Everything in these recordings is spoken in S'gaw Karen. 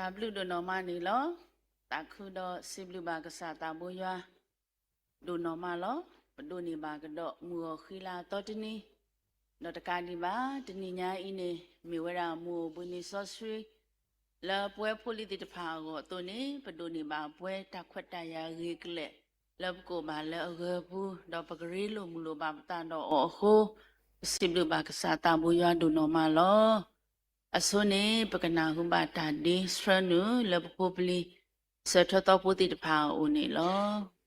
တၢ်ဘျုးဒိၣ်နီၢ်မးန့ၣ်လီၤ. သးခုဒီးစံးဘျုးဘၣ်ကစၢ်သးဘိယွၤ ဒိၣ်နီၢ်မးလီၤ. ပဒိးန့ၢ်ဘၣ်ကဒီးမုၢ်ဂီၤဃံလၤအသီတနံၤ, ဒီးတကးဒံးဘၣ် တနံၤညါအံၤန့ၣ် မ့ၢ်ဝဲဒၣ်မုၢ်အိၣ်ဘှံးနံၤစီဆှံ လၢပဝဲဖိလံၤသ့ၣ်တဖၣ်အဂီၢ်အသိးန့ၣ် ပဒိးန့ၢ်ဘၣ်ပှဲၤတၢ်ခွဲးတၢ်ယာ်ဂ့ၤကလဲာ် လၢပကအိၣ်ဘၣ်လၢအဂၢၤပူၤ ဒီးပကရ့လိာ်မုာ်လိာ်ဘၣ်ပသးဒီးအီၤအဃိ, ပစံးဘျုးဘၣ်ကစၢ်သးဘိယွၤဒိၣ်နီၢ်မးလီၤ. အဆိန့ၣ် ပကနၢ်ဟူဘၣ်တၢ်ဒ့ဆှၢနုာ်လၢပဖိပလံၤ စၢၤထၢၣ်သီဖိသ့ၣ်တဖၣ်အအိၣ်န့ၣ်လီၤ.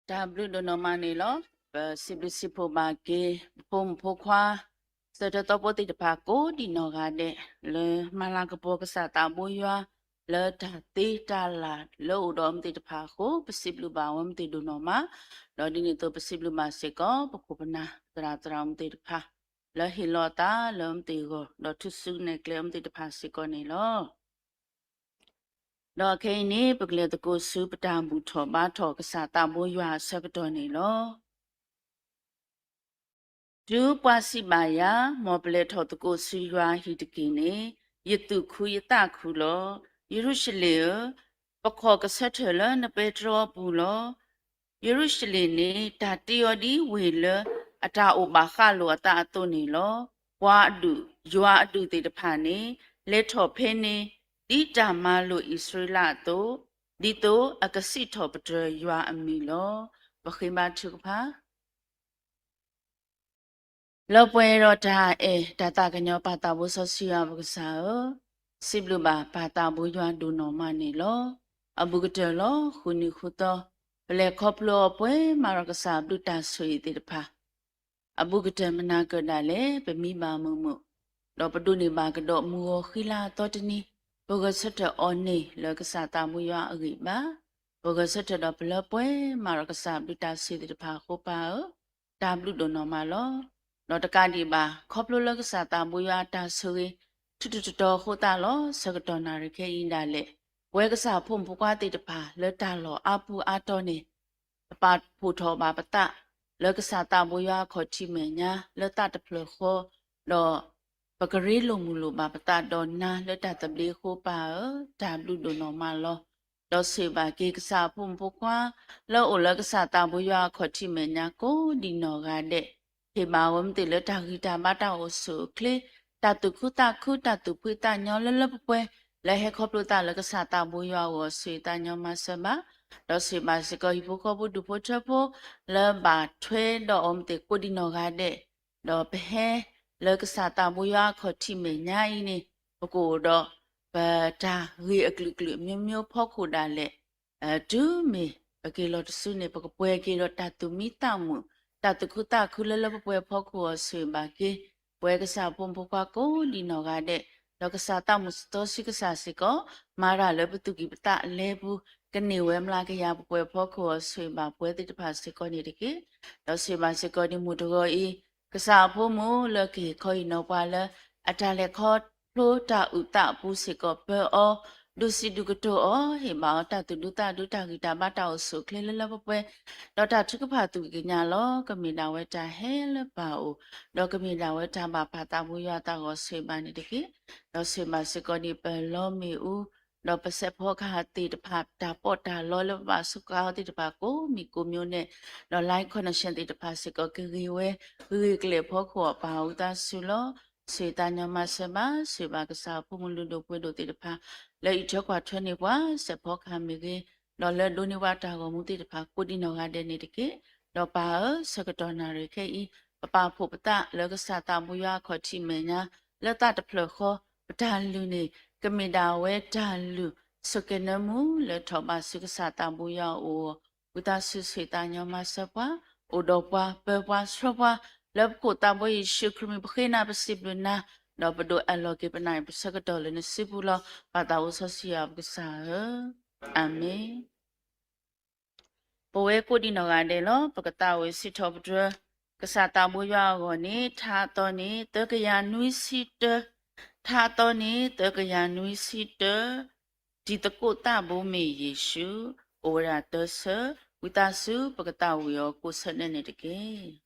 တၢ်ဘျုးဒိၣ်နီၢ်မးန့ၣ်လီၤ. ပစံးဘျုးစံးဖှိၣ်ဘၣ်က့ၤ ပဖိမုၣ်ဖိခွါ ဆၢထၢၣ်သီဖိသ့ၣ်တဖၣ်ကိးဒံးနီၢ်ဂၤဒဲး လၢမၤလၤကပီၤကစၢ်သးဘိယွၤ လၢတၢ်သ့တၢ်လၢ်လၢအိၣ်ဒီးအမ့ၢ်သ့ၣ်တဖၣ်အဃိ ပစံးဘျုးဘၣ်အဝဲမ့ၢ်သ့ၣ်ဒိၣ်နီၢ်မး, ဒီးဒ်န့ၣ်အသိးပစံးဘျုးဘၣ်စ့ၢ်ကီး ပခိၣ်ပနၢ်သရၣ်သရၣ်မုၣ်သ့ၣ်တဖၣ် လၢဟ့ၣ်လီၤအသးလၢအမ့ၢ်သ့ၣ်အဂီၢ် ဒီးထုးစုနဲၣ်ကျဲအမ့ၢ်သ့ၣ်တဖၣ်စ့ၢ်ကီးန့ၣ်လီၤ. ဒီးခဲအံၤန့ၣ် ပကလဲၤသကိးဆူပတၢ်ဘူၣ်ထီၣ်ဘါထီၣ်ကစၢ်သးဘိယွၤအဆၢကတီၢ်န့ၣ်လီၤ. တုၤပှၤစံးဘၣ်ယၤ, မ်ပလဲၤထီၣ်သကိးဆူယွၤအဟံၣ်တက့ၢ်န့ၣ်, ယသူၣ်ခုယသးခုလီၤ. ယရူၤၡလ့ၣ်ဧၢ, ပခီၣ်ကဆၢထၢၣ်လၢနပဲတြီအပူၤလီၤ. ယရူၤၡလ့ၣ်န့ၣ် တၢ်တ့အီၤဒ်ဝ့ၢ်လၢအတၢ်အိၣ်ဘၣ်ဃးလိာ်အသးအသိးန့ၣ်လီၤ. ပှၤအဒူၣ်, ယွၤအဒူၣ်သ့ၣ်တဖၣ်န့ၣ် လဲၤထီၣ်ဖဲန့ၣ် ဒ်တၢ်မၤလိာ်အံၣ်စရ့လးအသိး, ဒ်သိးအကစံးထီၣ်ပတြၢၤယွၤအမံၤလီၤ. ပဃ့ဘါထုကဖၣ် လၢပှဲၤဒီးတၢ်အဲၣ်တၢ်သးကညီၤပၢ်သးဘိစီဆှံယွၤပကစၢ်ဧၢ, စံးဘျုးဘၣ်ပၢ်သးဘိယွၤဒိၣ်နီၢ်မးန့ၣ်လီၤ. အဘူးကတၢၢ်လီၤ. ဃုနံၤဃုသီ ပလဲၤခီဖျိအီၤပှဲၤမးဒီးကစၢ်ဘျုးတၢ်ဆိၣ်ဂ့ၤသ့ၣ်တဖၣ် အဘူးကတၢၢ်မနၤကၢၣ်ဒၣ်လဲာ် ပမံဘၣ်မုာ်မုာ်, ဒီးပဒိးန့ၢ်ဘၣ်ကဒီးမုၢ်ဂီၤဃံလၤအသီတနံၤ, ပဂဲၤဆၢထၢၣ်အီၤန့ၣ်လၢကစၢ်သးဘိယွၤအဂံၢ်ဘါ, ပဂဲၤဆၢထၢၣ်ဒီးပလၢပှဲၤမးဒီးကစၢ်ဘျုးတၢ်ဆိၣ်ဂ့ၤသ့ၣ်တဖၣ်အဃိပၢ်ဧၢ, တၢ်ဘျုးဒိၣ်နီၢ်မးလီၤ. ဒီးတကးဒံးဘၣ် ခီဖျိလၢကစၢ်သးဘိယွၤအတၢ်ဆိၣ်ဂ့ၤ ထူးထူးတီၤတီၤအဃိသတးလီၤ. ဆၢကတီၢ်နၣ်ရံၣ်ခဲအံၤဒၣ်လဲာ် ပဝဲကစၢ်ဖိမုၣ်ဖိခွါသ့ၣ်တဖၣ်လၢတၢ်လီၢ်အါပူၤအါတီၤန့ၣ် ပပာ်ဖှိၣ်ထီၣ်ဘၣ်ပသး လၢကစၢ်သးဘိယွၤအခီၣ်ထံးမဲာ်ညါ လၢသးတဖျၢၣ်ဃီ, ဒီးပကရ့လိာ်မုာ်လိာ်ဘၣ်ပသးဒီးနၤလၢတၢ်သဘျ့အဃိပၢ်ဧၢ, တၢ်ဘျုးဒိၣ်နီၢ်မးလီၤ. ဒီးဆိၣ်ဂ့ၤဘၣ်က့ၤကစၢ်အဖိမုၣ်ဖိခွါ လၢအိၣ်လၢကစၢ်သးဘိယွၤအခီၣ်ထံးမဲာ်ညါကိးဒံးနီၢ်ဂၤဒဲး, ဟ့ၣ်ဘၣ်ဝဲမ့ၢ်သ့ၣ်လၢတၢ်ဂံၢ်တၢ်ဘါတၢ်အိၣ်ဆူၣ်အိၣ်ချ့, တၢ်သူၣ်ခုသးခု တၢ်သူၣ်ဖှံသးညီလၢလၢပှဲၤပှဲၤ လၢဟဲခီဖျိသးလၢကစၢ်သးဘိယွၤအဂီၢ် ဆိၣ်ဂ့ၤသးညီမးစၢၤဘၣ်, ဒီးဆိၣ်ဂ့ၤဘၣ်စ့ၢ်ကီးဟံၣ်ဖိဃီဖိဒူၣ်ဖိထၢဖိ လၢဘၣ်ထွဲဒီးအီၤမ့ၢ်သ့ၣ်ကိးဒံးနီၢ်ဂၤဒဲး, ဒီးပဟဲလၢကစၢ်သးဘိယွၤအခီၣ်ထံးမဲာ်ညါအံၤန့ၣ် ပကအိၣ်ဒီး ပတၢ်ဂ့ၢ်အကလုာ်ကလုာ်အမျိုးမျိုးဖီခိၣ်ဒၣ်လဲာ်, တုၤမ့ၢ်ပက့ၤလီၤတစုန့ၣ် ပကပှဲၤက့ၤဒီးတၢ်သူၣ်မံသးမုာ်, တၢ်သူၣ်ခုသးခုလၢလၢပှဲၤပှဲၤအဖီခိၣ်အီၤ ဆိၣ်ဂ့ၤဘၣ်က့ၤ ပဝဲကစၢ်ဖိမုၣ်ဖိခွါကိးဒံးနီၢ်ဂၤဒဲး, ဒီးကစၢ်သးမုၣ်စီဆှံကစၢ်စ့ၢ်ကီး မၤတၢ်လၢပသူၣ်ကံၢ်ပသးအလဲပူၤ, ကန့ၢ်ဝဲမျးကယၤပှဲၤပှဲၤအဖီခိၣ်အီၤ ဆိၣ်ဂ့ၤဘၣ်ပဝဲသ့ၣ်တဖၣ်စ့ၢ်ကီးန့ၣ်တက့ၢ်. ဒီးဆိၣ်ဂ့ၤဘၣ်စ့ၢ်ကီးဒ်မုၢ်တဂီၤအံၤ ကစၢ်အဖိမုၣ်လၢကဟ့ၣ်ခီဟ့ၣ်နီၤပှၤလၢ အတၢ်လဲၤခီဖျိတၢ်အုၣ်သးအပူၤစ့ၢ်ကီးပၢၤအီၤ, ဒိၣ်စံးဒိၣ်ကတိၤအီၤ, ဟ့ၣ်ဘၣ်အီၤတၢ်သူၣ်ဒူသးဒူ တၢ်ဂံၢ်တၢ်ဘါတၢ်အိၣ်ဆူၣ်အိၣ်ချ့လၢလၢပှဲၤပှဲၤ, ဒီးတၢ်ထုကဖၣ်သူၣ်က့ၤကညးလီၤ. ကမ့ၢ်ဒၣ်ဝဲတၢ်ဟဲလၢပၢ်အအိၣ်, ဒီးကမ့ၢ်ဒၣ်ဝဲတၢ်ဘၣ်ပၢ်သးဘိယွၤအသးအဂီၢ် ဆိၣ်ဂ့ၤဘၣ်န့ၣ်တက့ၢ်. ဒီးဆိၣ်ဂ့ၤဘၣ်စ့ၢ်ကီးဒ်ပလီမ့ၣ်အူ ဒီးပစဲးဖီကဟၣ်သ့ၣ်တဖၣ် တၢ်ပီးတၢ်လီလၢပဘၣ်စူးကါအီၤသ့ၣ်တဖၣ်ကိးမံၤကိးမျိုးန့ၣ်, ဒီး line connection သ့ၣ်တဖၣ်စ့ၢ်ကီး ကဂ့ၤဝဲ ဂ့ၤဂ့ၤကျဲၤဖီခိၣ်အီၤ ပၢ်ဝံသးစူၤလီၤ. ဆိၣ်ဂ့ၤသးညီမးစၢၤဘၣ်, ဆိၣ်ဂ့ၤဘၣ်ကစၢ်အဖိမုၣ်လုၢ်ဒိၣ်ပှ့ၤဒိၣ်သ့ၣ်တဖၣ် လၢအံးထွဲကွၢ်ထွဲန့ၢ်ပှၤ စဲးဖီကဟၣ်မ့ၢ်ဂ့ၤ, ဒီးလၢဒိးန့ၢ်ပှၤတၢ်ဂီၤမူသ့ၣ်တဖၣ် ကိးဒံးနီၢ်ဂၤဒဲးန့ၣ်တက့ၢ်. ဒီးပၢ်ဧၢ, ဆၢကတီၢ်နၣ်ရံၣ်ခဲအံၤ ပပာ်ဖှိၣ်ပသးလၢကစၢ်သးဘိယွၤအခီၣ်ထံးမဲာ်ညါ လၢသးတဖျၢၣ်ဃီ, ပတၢ်လုၢ်န့ၣ် ကမ့ၢ်ဒၣ်ဝဲတၢ်လုၢ်ဆိးကဲနၢမူ လၢထီၣ်ဘးဆူကစၢ်သးဘိယွၤအအိၣ်, ဝံသးစူၤဆိၣ်ဂ့ၤသးညီမးစၢၤပှၤ, အိၣ်ဒီးပှၤ, ပၢပှၤ, ဆှၢပှၤ, လၢပခိၣ်သးဘိယ့ၣ်ၡူးခရံာ်မံၤ ပဃ့နၤပစံးဘျုးနၤ, ဒီးပဒိးအၢၣ်လီၤက့ၤပနၢ်အံၤ ပဆၢကတီၢ်လၢနစုပူၤလီၤ. ပၢ်သးအိၣ်စီဆှံယွၤပကစၢ်ဧၢ, အၤမ့ၣ်. ပဝဲကိးဒံးနီၢ်ဂၤဒဲးလီၤ. ပကသးဝံၣ်စံးထီၣ်ပတြၢၤ ကစၢ်သးဘိယွၤအဂီၢ်န့ၣ် ထါအသီန့ၣ် သၢကယၤနွံဆံတၢ, ထါအသီန့ၣ် သၢကယၤနွံဆံတၢ, တံၤသကိးသးဘိမ့ၢ်ယ့ၣ်ၡူး, အိၣ်ဝဲဒၣ်သၢဆၢ, ဝံသးစူၤ ပကသးဝံၣ်အီၤကိးဆၢန့ၣ်န့ၣ်တက့ၢ်.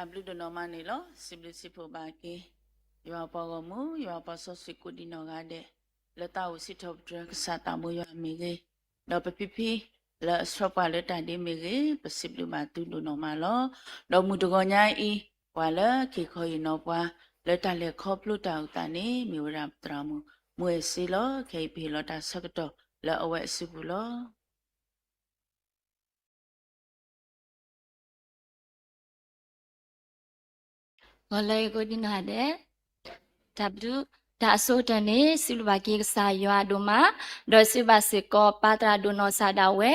တၢ်ဘျုးဒိၣ်နီၢ်မးန့ၣ်လီၤ. စံးဘျုးစံးဖှိၣ်ဘၣ်က့ၤ ယွၤပှၤဂီၢ်မုၢ် ယွၤပှၤစီဆှံကိးဒံနီၢ်ဂၤဒဲး လၢတၢ်အိၣ်စံးထီၣ်ပတြၢၤကစၢ်သးဘိယွၤအမ့ၢ်ဂ့ၤ, ဒီးပဖံဖံ လၢအဆှၢပှၤလၢတၢ်ဒ့မ့ၢ်ဂ့ၤ, ပစံးဘျုးဘၣ်သုဒိၣ်နီၢ်မးလီၤ. ဒီးမုၢ်တဂီၤညါအံၤ ပှၤလၢက့ၤခီယံာ်နီၤပှၤ လၢတၢ်လဲၤခီဖျိတၢ်အုၣ်သးန့ၣ် မ့ၢ်ဝဲဒၣ်ပသရၣ်မုၣ် မူအဲၣ်စ့လီၤ. ခဲအံၤပဟ့ၣ်လီၤတၢ်ဆၢကတီၢ်လၢအဝဲအစုပူၤလီၤ. ဂီၤလၢအဂ့ၤကိးဒံနီၢ်ဂၤဒဲး, တၢ်ဘျုးတၢ်အဆိကတၢၢ်န့ၣ် စံးဘျုးဘၣ်က့ၤကစၢ်ယွၤဒိၣ်မး, ဒီးစံးဘျုးဘၣ်စ့ၢ်ကီးပၢ်သရၣ်ဒိၣ်နီၢ်စၢ်ဒၣ်ဝဲ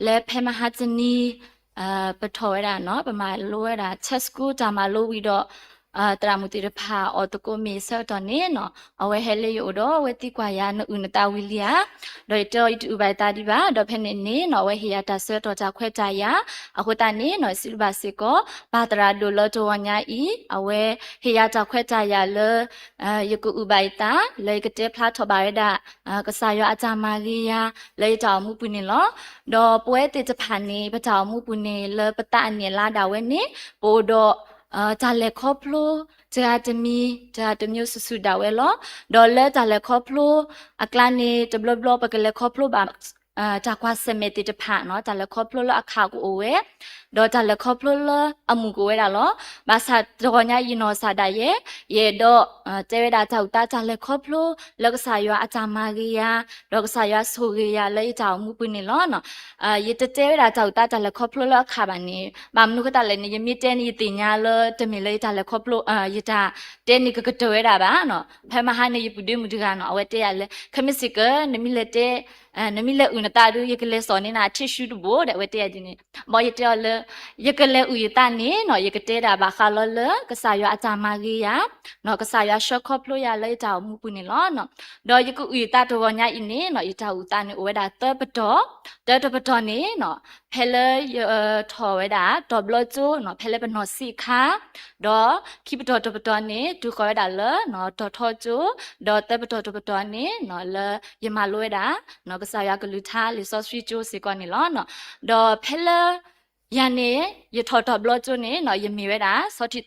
လၢဖဲမဟါတနံၤ ပထီၣ်ဝဲဒၣ်နီၤ ပမၤလိဝဲဒၣ် Sunday School တၢ်မၤလိဝံၤဒီး သရၣ်မုၣ်သ့ၣ်တဖၣ်အီၣ်သကိးမ့ၤအဆၢကတီၢ်န့ၣ်နီၤ အဝဲဟဲလၢယအိၣ်ဒီးအဝဲသံကွၢ်ယၤ နအုၣ်နသးဝံၤလံဧါ, ဒီးယတဲအီၤ ယတအုၣ်ဘၣ်ယသးဒံးဘၣ်, ဒီးဖဲန့ၣ်န့ၣ်နီၤ အဝဲဟ့ၣ်ယၤတၢ်ဆၢကတီၢ်တၢ်ခွဲးတၢ်ယာ်, အဃိသတးန့ၣ်နီၤ စံးဘျုးဘၣ်စ့ၢ်ကီး ပၢ်သရၣ်ဒိၣ်လၢတဂီၤညါအံၤ အဝဲဟ့ၣ်ယၤတၢ်ခွဲးတၢ်ယာ်လၢ ယကအုၣ်ဘၣ်ယသး လၢယကတဲဖျါထီၣ်ဘၣ်ဝဲဒၣ် ကစၢ်ယွၤအတၢ်မၤဂ့ၤယၤ လၢယတၢ်အိၣ်မူပူၤန့ၣ်လီၤ. ဒီးပဝဲသ့ၣ်တဖၣ်န့ၣ် ပတၢ်အိၣ်မူပူၤန့ၣ် လၢပသးအနံၣ်အလါဒၣ်ဝဲန့ၣ် ပအိၣ်ဒီး တၢ်လဲၤခီဖျိ တဂၤတမံၤ တဂၤတမျိုး စုာ်စုာ်ဒၣ်ဝဲလီၤ. ဒီးလၢတၢ်လဲၤခီဖျိအကျါန့ၣ် တဘျီဘျီပကလဲၤခီဖျိဘၣ် တၢ်ကွၢ်ဆၢၣ်မဲာ်သ့ၣ်တဖၣ်နီၤ တၢ်လဲၤခီဖျိလၢအခးကအိၣ်ဝဲ ဒီးတၢ်လဲၤခီဖျိလၢအမုာ်ကအိၣ်ဝဲဒၣ်လီၤ. ဘၣ်ဆၣ်တဂီၤညါယနီၢ်စၢ်ဒၣ်ယဲ ယအဲၣ်ဒိး တဲဝဲဒၣ်တၢ်အုၣ်သးတၢ်လဲၤခီဖျိ လၢကစၢ်ယွၤအတၢ်မၤဂ့ၤယၤ ဒီးကစၢ်ယွၤဆိၣ်ဂ့ၤယၤလၢယတၢ်အိၣ်မူပူၤန့ၣ်လီၤ. ယတတဲဝဲဒၣ်တၢ်အုၣ်သးတၢ်လဲၤခီဖျိလၢအခးဘၣ်န့ၣ် ဘၣ်မနုၤအဃိသတးလဲၣ်န့ၣ် ယမ့ၢ်တဲန့ၣ် ယသ့ၣ်ညါလၢတမ့ၢ်လၢယတၢ်လဲၤခီဖျိ ယတၢ်တဲန့ၣ်ကကတၢၢ်ဝဲဒၣ်ဘၣ်နီၤ. ဖဲမဟါန့ၣ် ယပုၢ်ဒ့မုၣ်တဂၤနီၤ အဝဲတဲယၤလၢ ခဲမုၢ်ဆ့ၣ်ကီး နမ့ၢ်လဲၤတဲ နမ့ၢ်လဲၤအုၣ်နသးဒီး ယကလဲၤစိာ်န့ၢ်နၤ tissue တဘိဒီး အဝဲတဲယၤဒ်န့ၣ်. ဘၣ်ယတဲအီၤလၢ ယကလဲၤအုၣ်ယသးန့ၣ်နီၤ ယကတဲဒၣ်ဘၣ်ဃးလီၤလၢ ကစၢ်ယွၤအတၢ်မၤဂ့ၤယၤ ကစၢ်ယွၤဆှၢခီဖျိယၤလၢယတၢ်အိၣ်မူပူၤန့ၣ်လီၤ. ဒီးယကအုၣ်ယသးတဂီၤညါအံၤန့ၣ်နီၤ ယတၢ်အုၣ်သးန့ၣ်အိၣ်ဝဲဒၣ်သၢပတီၢ်, တၢတပတီၢ်န့ၣ်နီၤ ဖဲလၢယထီၣ်ဝဲဒၣ် တီၤဘျီကၠိနီၤ ဖဲလၢပနီၢ်ဆံးအခါ, ဒီးခံပတီၢ်တပတီၢ်န့ၣ် တုၤဃီၤဝဲဒၣ်လၢ တီၤထီကၠိ, ဒီးသၢပတီၢ်တပတီၢ်န့ၣ်နီၤ လၢယမၤလိဝဲဒၣ် ကစၢ်ယွၤကလုၢ်ကထါလံာ်စီဆှံကၠိစ့ၢ်ကီးန့ၣ်လီၤ. ဒီးဖဲလၢ ယၤန့ၣ် ယထီၣ်တီၤဘျီကၠိန့ၣ်နီၤ ယမ့ၢ်ဝဲဒၣ် ဆီထံသီ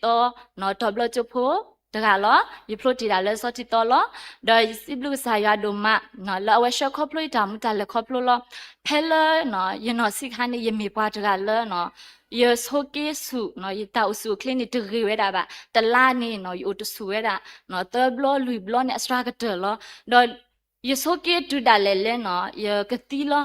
တီၤဘျီကၠိဖိတဂၤလီၤ. ယဖျိတ့ၢ်ဒၣ်လၢဆီထံသီလီၤ. ဒီးယစံးဘျုးကစၢ်ယွၤဒိၣ်မး လၢအဝဲဆှၢခီဖျိယတၢ်အိၣ်မူတၢ်လဲၤခီဖျိလီၤ. ဖဲလၢ ယနီၢ်ဆံးခါန့ၣ် ယမ့ၢ်ပှၤတဂၤလၢ ယဆိးက့ဆူၣ် ယတၢ်အိၣ်ဆူၣ်အိၣ်ချ့န့ၣ် တဂ့ၤဝဲဒၣ်ဘၣ်. တလါန့ၣ်နီၤ ယအိၣ်တဆူၣ်ဝဲဒၣ် သၢဘျီလွံၢ်ဘျီန့ၣ် အစှၤကတၢၢ်လီၤ. ဒီး ယဆိးက့တုၤဒၣ်လဲာ်လၢနီၤ ယကသံလီၤ.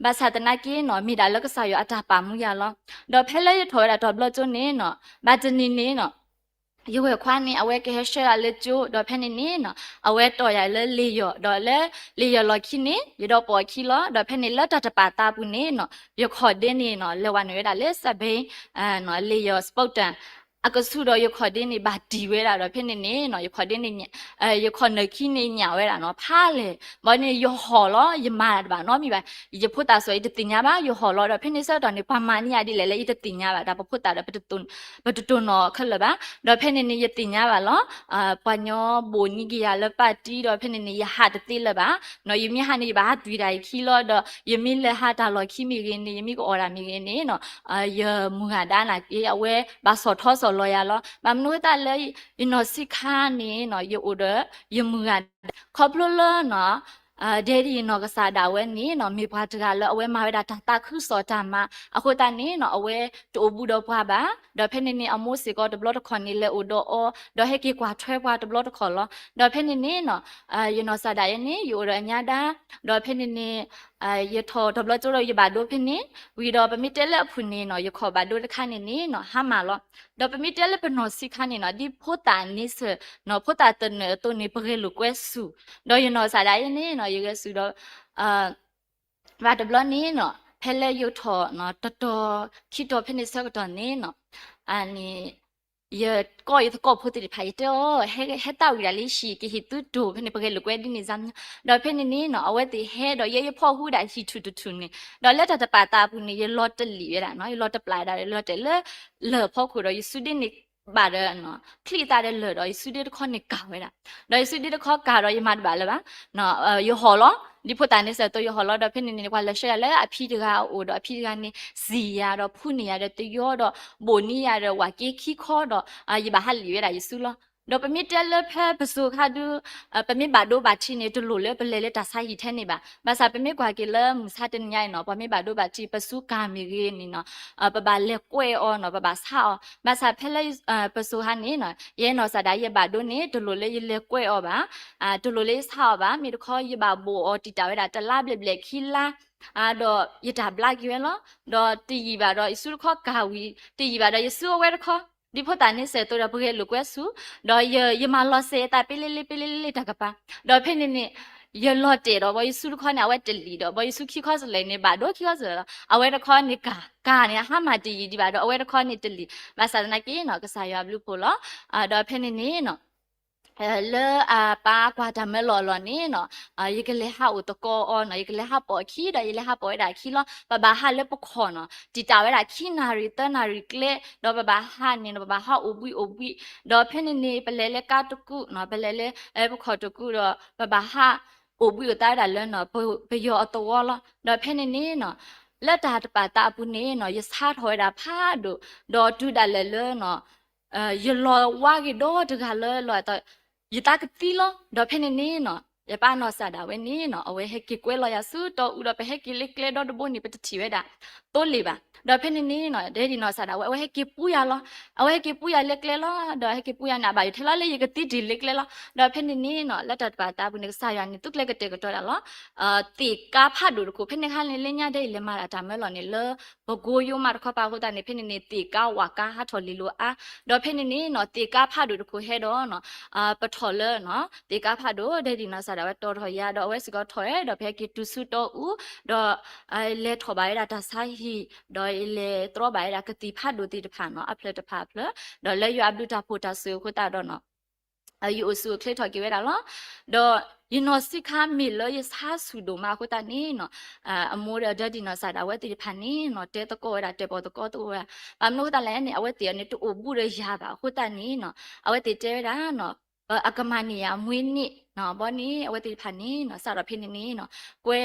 ဘၣ်ဆၣ်သနာ်က့နီၤ မ့ၢ်ဒၣ်လၢကစၢ်ယွၤအတၢ်ပာ်မူယၤလီၤ. ဒီးဖဲလၢယထီၣ်ဝဲဒၣ်တီၤဘျီကၠိန့ၣ်နီၤ ဘၣ်တနံၤန့ၣ်နီၤ ယဝဲၢ်ခွါန့ၣ် အဝဲကဟဲဆှၢယၤလၢကၠိ ဒီးဖဲန့ၣ်န့ၣ်နီၤ အဝဲတီၢ်ယၤလၢလ့ၣ်ယီၢ် ဒီးလၢလ့ၣ်ယီၢ်လီၢ်ခံန့ၣ် ယဒီးပိာ်အခံလီၤ. ဒီးဖဲန့ၣ်လၢတၢ်တပာ်သးပူၤန့ၣ်နီၤ ယခီၣ်ဒ့န့ၣ်နီၤ လဲၤဝဲနုာ်ဝဲဒၣ်လၢစဘ့ၣ် လ့ၣ်ယီၢ် စပိးတၢၣ် အကဆူးဒီးယခီၣ်ဒ့န့ၣ် ဘၣ်တံၢ်ဝဲဒၣ်ဒီးဖဲန့ၣ်န့ၣ်နီၤ ယခီၣ်ဒ့န့ၣ် ယခီၣ်နၢၣ်ခံန့ၣ်ညၣ်ဝဲဒၣ်နီၤ ဖးလဲၢ် ဘၣ်န့ၣ် ယဟီၣ်လီၤ ယမၤတၢ်တဘၣ်နီတမံၤဘၣ်. ယဖိသၣ်စီၤ ယတသ့ၣ်ညါဘၣ် ယဟီၣ်လီၤ ဒီးဖဲန့ၣ်ဆၢကတီၢ်န့ၣ် ပှၤမၤန့ၢ်ယၤဒ်လဲၣ်လၢယတသ့ၣ်ညါဘၣ် တၢ်ပဖိသၣ်ဒီး ပတတိၢ်နီၣ်ခဲလၢာ်ဘၣ်. ဒီးဖဲန့ၣ်န့ၣ် ယသ့ၣ်ညါဘၣ်လီၤ ပှၤညီဘိၣ်နံၤက့ၤယၤလၢပၢ်တံၢ် ဒီးဖဲန့ၣ်န့ၣ် ယဟးတသ့လၢၤဘၣ်နီၤ ယမ့ၢ်ဟးန့ၣ် ယဘၣ်ဟးသွံၣ်တၢ်အခံလီၤ ဒီးယမ့ၢ်လဲၤဟးတၢ်လီၢ်ခံမ့ၢ်ဂ့ၤန့ၣ် ယမ့ၢ်ကအီၣ်တၢ်မ့ၢ်ဂ့ၤန့ၣ်နီၤ ယမုၢ်ဂၤဒါနာ်က့ အဝဲဘၣ်ဆီၣ်ထီၣ်ဆီၣ်လီၤယၤလီၤ. ဘၣ်မနုၤအဃိသတးလၢ ယနီၢ်ဆံးခါန့ၣ်နီၤ ယအိၣ်ဒီး ယမုၢ်ဂၤဒါ ခီဖျိလၢနီၤ ဒဲဒၣ်ယနီၢ်ကစၢ်ဒၣ်ဝဲန့ၣ်နီၤ မ့ၢ်ပှၤတဂၤလၢအဝဲမၤဝဲဒၣ်တၢ်သးခုကစီၣ်တၢ်မၤ အဃိသတးန့ၣ်နီၤ အဝဲတအိၣ်ဘူးဒီးပှၤဘၣ်. ဒီးဖဲန့ၣ်န့ၣ် အမိၢ်စ့ၢ်ကီးတဘျီတခီၣ်န့ၣ် လဲၤအိၣ်ဒီးအီၤ ဒီးဟဲက့ၤကွၢ်ထွဲပှၤတဘျီတခီၣ်လီၤ. ဒီးဖဲန့ၣ်န့ၣ်နီၤ ယနီၢ်ကစၢ်ဒၣ်ယဲန့ၣ် ယအိၣ်ဒီးအညါဒါ ဒီးဖဲန့ၣ်န့ၣ် ယထီၣ်တီၤဘျီကၠိဒီးယဘၣ်ဒိဖဲန့ၣ် ဝံၤဒီးပမ့ၢ်တဲလၢအဖုၣ်န့ၣ်နီၤ ယခီၣ်ဘၣ်ဒိတခါန့ၣ်န့ၣ်နီၤ ဟါမၢ်လီၤ. ဒီးပမ့ၢ်တဲလၢပနီၢ်ဆံးခါန့ၣ်နီၤ ဒ်ဖိသၣ်န့ဆၢၣ်နီၤ ဖိသၣ်သနၢၣ်အသိးန့ၣ် ပဂဲၤလိာ်ကွဲဆူၣ် ဒီးယနီၢ်ကစၢ်ဒၣ်ယဲန့ၣ်နီၤ ယဂဲၤဆူၣ်ဒီး ဘၣ်တဘျီန့ၣ်နီၤ ဖဲလၢယထီၣ်တတီၤခံတီၤဖဲန့ၣ်ဆၢကတီၢ်န့ၣ်နီၤ န့ၣ် ယကိးယသကိးဖိသ့ၣ်တဖၣ် ယတဲအီၤ ဟဲသၣ်ဝံၤဒၣ်လၢဟံၣ် ကဟ့ၣ်သုတိၢ်ဖဲန့ၣ် ပဂဲၤလိာ်ကွဲဒ်န့ၣ်စ့ၢ် ဒီးဖဲန့ၣ်န့ၣ်နီၤ အဝဲသ့ၣ်ဟဲဒီးယဲယဖီၣ်ဟူဒၣ်ဟံၣ်ထူၣ်တထူၣ်န့ၣ် ဒီးလၢတၢ်တပာ်သးအပူၤန့ၣ် ယလီၤတလံာ်ဝဲဒၣ်နီၤ ယလီၤတပျၢ်ဒၣ် ယလီၤတဲာ်လၢ လၢၢ်ဖီခိၣ်ဒီးယစုဒ့န့ၣ် ဘၣ်ဒီး ချံၣ်သးဒီးလၢၢ်ဒီး ယစုဒ့တခီန့ၣ်ကၢ်ဝဲဒၣ် ဒီးယစုဒ့တခီကၢ်ဒီးယမၤတဘၣ်လၢၤဘၣ် ယဟီၣ်လီၤ ဒ်ဖိသၣ်န့ၣ်စဲးသိးယဟီၣ်လီၤ ဒီးဖဲန့ၣ်န့ၣ် ပှၤလဲၤဆှၢယၤလၢအဖံတဂၤအအိၣ်ဒီး အဖံတဂၤန့ၣ် စံၢ်ယၤဒီးဖှူန့ၢ်ယၤဒီးတယီဒီး ဘိၣ်န့ၢ်ယၤဒီးဝၤက့ခံခီဒီး ယဘၣ်ဟးလံာ်ဝဲဒၣ်ယစုလီၤ. ဒီးပမ့ၢ်တဲလၢဖဲပစိၤခါဒု ပမ့ၢ်ဘၣ်ဒိဘၣ်ထံးန့ၣ် တလိၣ်လၢပလဲၤလၢတၢ်ဆါဟံၣ်ထဲန့ၣ်ဘၣ်. ဘၣ်ဆၣ်ပမ့ၢ်ကွၢ်က့ၤလၢမုၢ်ဆါတနံၤညါအံၤနီၤ ပှၤမ့ၢ်ဘၣ်ဒိဘၣ်ထံး ပစုကၤမ့ၢ်ဂ့ၤန့ၣ်နီၤ ပဘၣ်လဲၤကွဲးအီၤနီၤ ပဘၣ်ဆါအီၤ. ဘၣ်ဆၣ်ဖဲလၢ ပစိၤခါန့ၣ်နီၤ ယဲနီၢ်စၢ်ဒၣ်ယဘၣ်ဒိန့ၣ် တလိၣ်လၢယလဲၤကွဲးအီၤဘၣ်, တလိၣ်လၢယဆါအီၤဘၣ်. မ့ၢ်တခီ ယဘၣ်ဘိၣ်အီၤတံာ်တာ်ဝဲဒၣ်တလါဘျဲၣ်ဘျဲၣ်ခံလါ ဒီးယတၢ်ဘျါက့ၤဝဲလီၤ. ဒီးတယံာ်ဘၣ်ဒီးယစုတခီကၤဝံၤ တယံာ်ဘၣ်ဒီးယစုအဝဲတခီ ဒ်ဖိသၣ်န့ၣ်စဲးသိးဒီးပဂဲၤလိာ်ကွဲဆူ ဒီးယမၤလီၤစဲးယသးပ့လ့လ့ပ့လ့လ့တၢ်ကပၤ, ဒီးဖဲန့ၣ်န့ၣ် ယလီၤတဲာ်ဒီး ဘီယစုတခီန့ၣ် အဝဲတလံာ်ဒီး ဘီယစုခံခီစလဲၣ်န့ၣ် ဘၣ်ဒိခံခီစလဲၣ်လီၤ. အဝဲတခီန့ၣ် ကၤ ကၤန့ၣ် အဟါမၢ်တယံာ်ဒံးဘၣ်ဒီး အဝဲတခီန့ၣ်တလံာ်, ဘၣ်ဆၣ်သနာ်က့နီၤ ကစၢ်ယွၤဘျုးဖှိၣ်လီၤ. ဒီးဖဲန့ၣ်န့ၣ်နီၤ လၢအပၢ်ကွၢ်တၢ်မၢလီၤအလီၢ်န့ၣ်နီၤ ယကလဲၤဟးအိၣ်သကိးအီၤနီၤ ယကလဲၤဟးပိာ်အခံ ဒီးယလဲၤဟးပိာ်ဝဲဒၣ်အခံလီၤ. ပဘၣ်ဟးလၢပခီၣ်နီၤ တံာ်တာ်ဝဲဒၣ်ခံနၣ်ရံၣ်သၢနၣ်ရံၣ်ကျဲ ဒီးပဘၣ်ဟးန့ၣ်နီၤ ပဘၣ်ဟးအိၣ်ဘှံးအိၣ်ဘှံး, ဒီးဖဲန့ၣ်န့ၣ် ပလဲၤလၢကါတကူၣ်နီၤ ပလဲၤလၢပခီၣ်တကူၣ်ဒီး ပဘၣ်ဟးအိၣ်ဘှံးအိၣ်သါဝဲဒၣ်လၢနီၤ ပယီၤအသဝီလီၤ. ဒီးဖဲန့ၣ်န့ၣ်နီၤ လၢတၢ်တပာ်သးအပူၤန့ၣ်နီၤ ယဆါထီၣ်ဝဲဒၣ်ဖးဒိၣ်, ဒီးတုၤဒၣ်လဲာ်လၢနီၤ ယလီၤဝါဂ့ၤဒီတဂၤလၢလီၤ ယသးကသံလီၤ. ဒီးဖဲန့ၣ်န့ၣ်နီၤ ယပၢ်နီၢ်စၢ်ဒၣ်ဝဲန့ၣ်နီၤ အဝဲဟဲက့ၤကွဲလီၤယၤဆူတီအူဒီး ပဟဲက့ၤလၢကျဲဒီတဘိန့ၣ် ပတထံၣ်ဝဲဒၣ်သိလ့ၣ်ဘၣ်. ဒီးဖဲန့ၣ်န့ၣ်နီၤ ဒဲဒံၣ်နီၢ်စၢ်ဒၣ်ဝဲ အဝဲဟဲက့ၤပူယၤလီၤ. အဝဲဟဲက့ၤပူယၤလၢကျဲလီၤ. ဒီးဟဲက့ၤပူယၤန့ၣ် အဘၣ်ယိၣ်ထဲလီၤလၢယကသံတ့ၢ်လၢကျဲလီၤ. ဒီးဖဲန့ၣ်န့ၣ်နီၤ လၢတၢ်တပာ်သးပူၤန့ၣ် ကစၢ်ယွၤန့ၣ် သူကျဲကတဲာ်ကတီၤဒၣ်လီၤ သ့ၣ်ကါဖးဒိၣ်တခိၣ် ဖဲန့ၣ်ခါန့ၣ် လၢညါဒဲအံၤ လဲၤမၤဒၣ်တၢ်မၢလီၤန့ၣ် လၢပကိယိမးတခီပၤအဃိသတးန့ၣ် ဖဲန့ၣ်န့ၣ် သ့ၣ်ကါဝၣ်ကါဟးထီၣ်လံၤလိၤအါ. ဒီးဖဲန့ၣ်န့ၣ်နီၤ သ့ၣ်ကါဖးဒိၣ်တခိၣ်ဟဲဒီးနီၤ ပထီၣ်လၢ သ့ၣ်ကါဖးဒိၣ် ဒဲဒံၣ်နီၢ်စၢ်ဒၣ်ဝဲတီၢ်ထီၣ်ယၤ ဒီးအဝဲစ့ၢ်ကီးထီၣ်ဝဲ ဒီးပဟဲက့ၤတုၤဆူတီအူ ဒီး လဲၤထီၣ်ဘၣ်ဝဲဒၣ်တၢ်ဆါဟံၣ် ဒီးယလဲၤတြီဘၣ်ဝဲဒၣ်ကသံၣ်ဖးဒိၣ်သ့ၣ်တဖၣ်နီၤ အဖျၢၣ်တဖၣ်အဖျၢၣ် ဒီးလၢယွၤအဘျုးတၢ်ဖှိၣ်တၢ်စူၤအဃိသတးဒီးနီၤ ယအိၣ်ဆူၣ်အိၣ်ချ့ထီၣ်က့ၤဝဲဒၣ်လီၤ. ဒီးယနီၢ်ဆံးခါမ့ၢ်လၢယဆါဆူၣ်ဒိၣ်မးအဃိသတးန့ၣ်နီၤ အမိၢ်ဒီးဒဲဒံၣ်နီၢ်စၢ်ဒၣ်ဝဲသ့ၣ်တဖၣ်န့ၣ်နီၤ တဲသကိးဝဲဒၣ်တဲပီၣ်သကိးသကိးဝဲဒၣ် ဘၣ်မနုၤအဃိသတးလဲၣ်န့ၣ် အဝဲသ့ၣ်အီၤန့ၣ် တအိၣ်ဘူးဒီးယၤဘၣ်အဃိသတးန့ၣ်နီၤ အဝဲသ့ၣ်တဲဝဲဒၣ်နီၤ အကမၤန့ၢ်ယၤအမွေးနေ့နီၤ ဘီန့ၣ် အဝဲသ့ၣ်တဖၣ်န့ၣ်နီၤ စးထီၣ်ဖဲန့ၣ်န့ၣ်နီၤ ကွဲ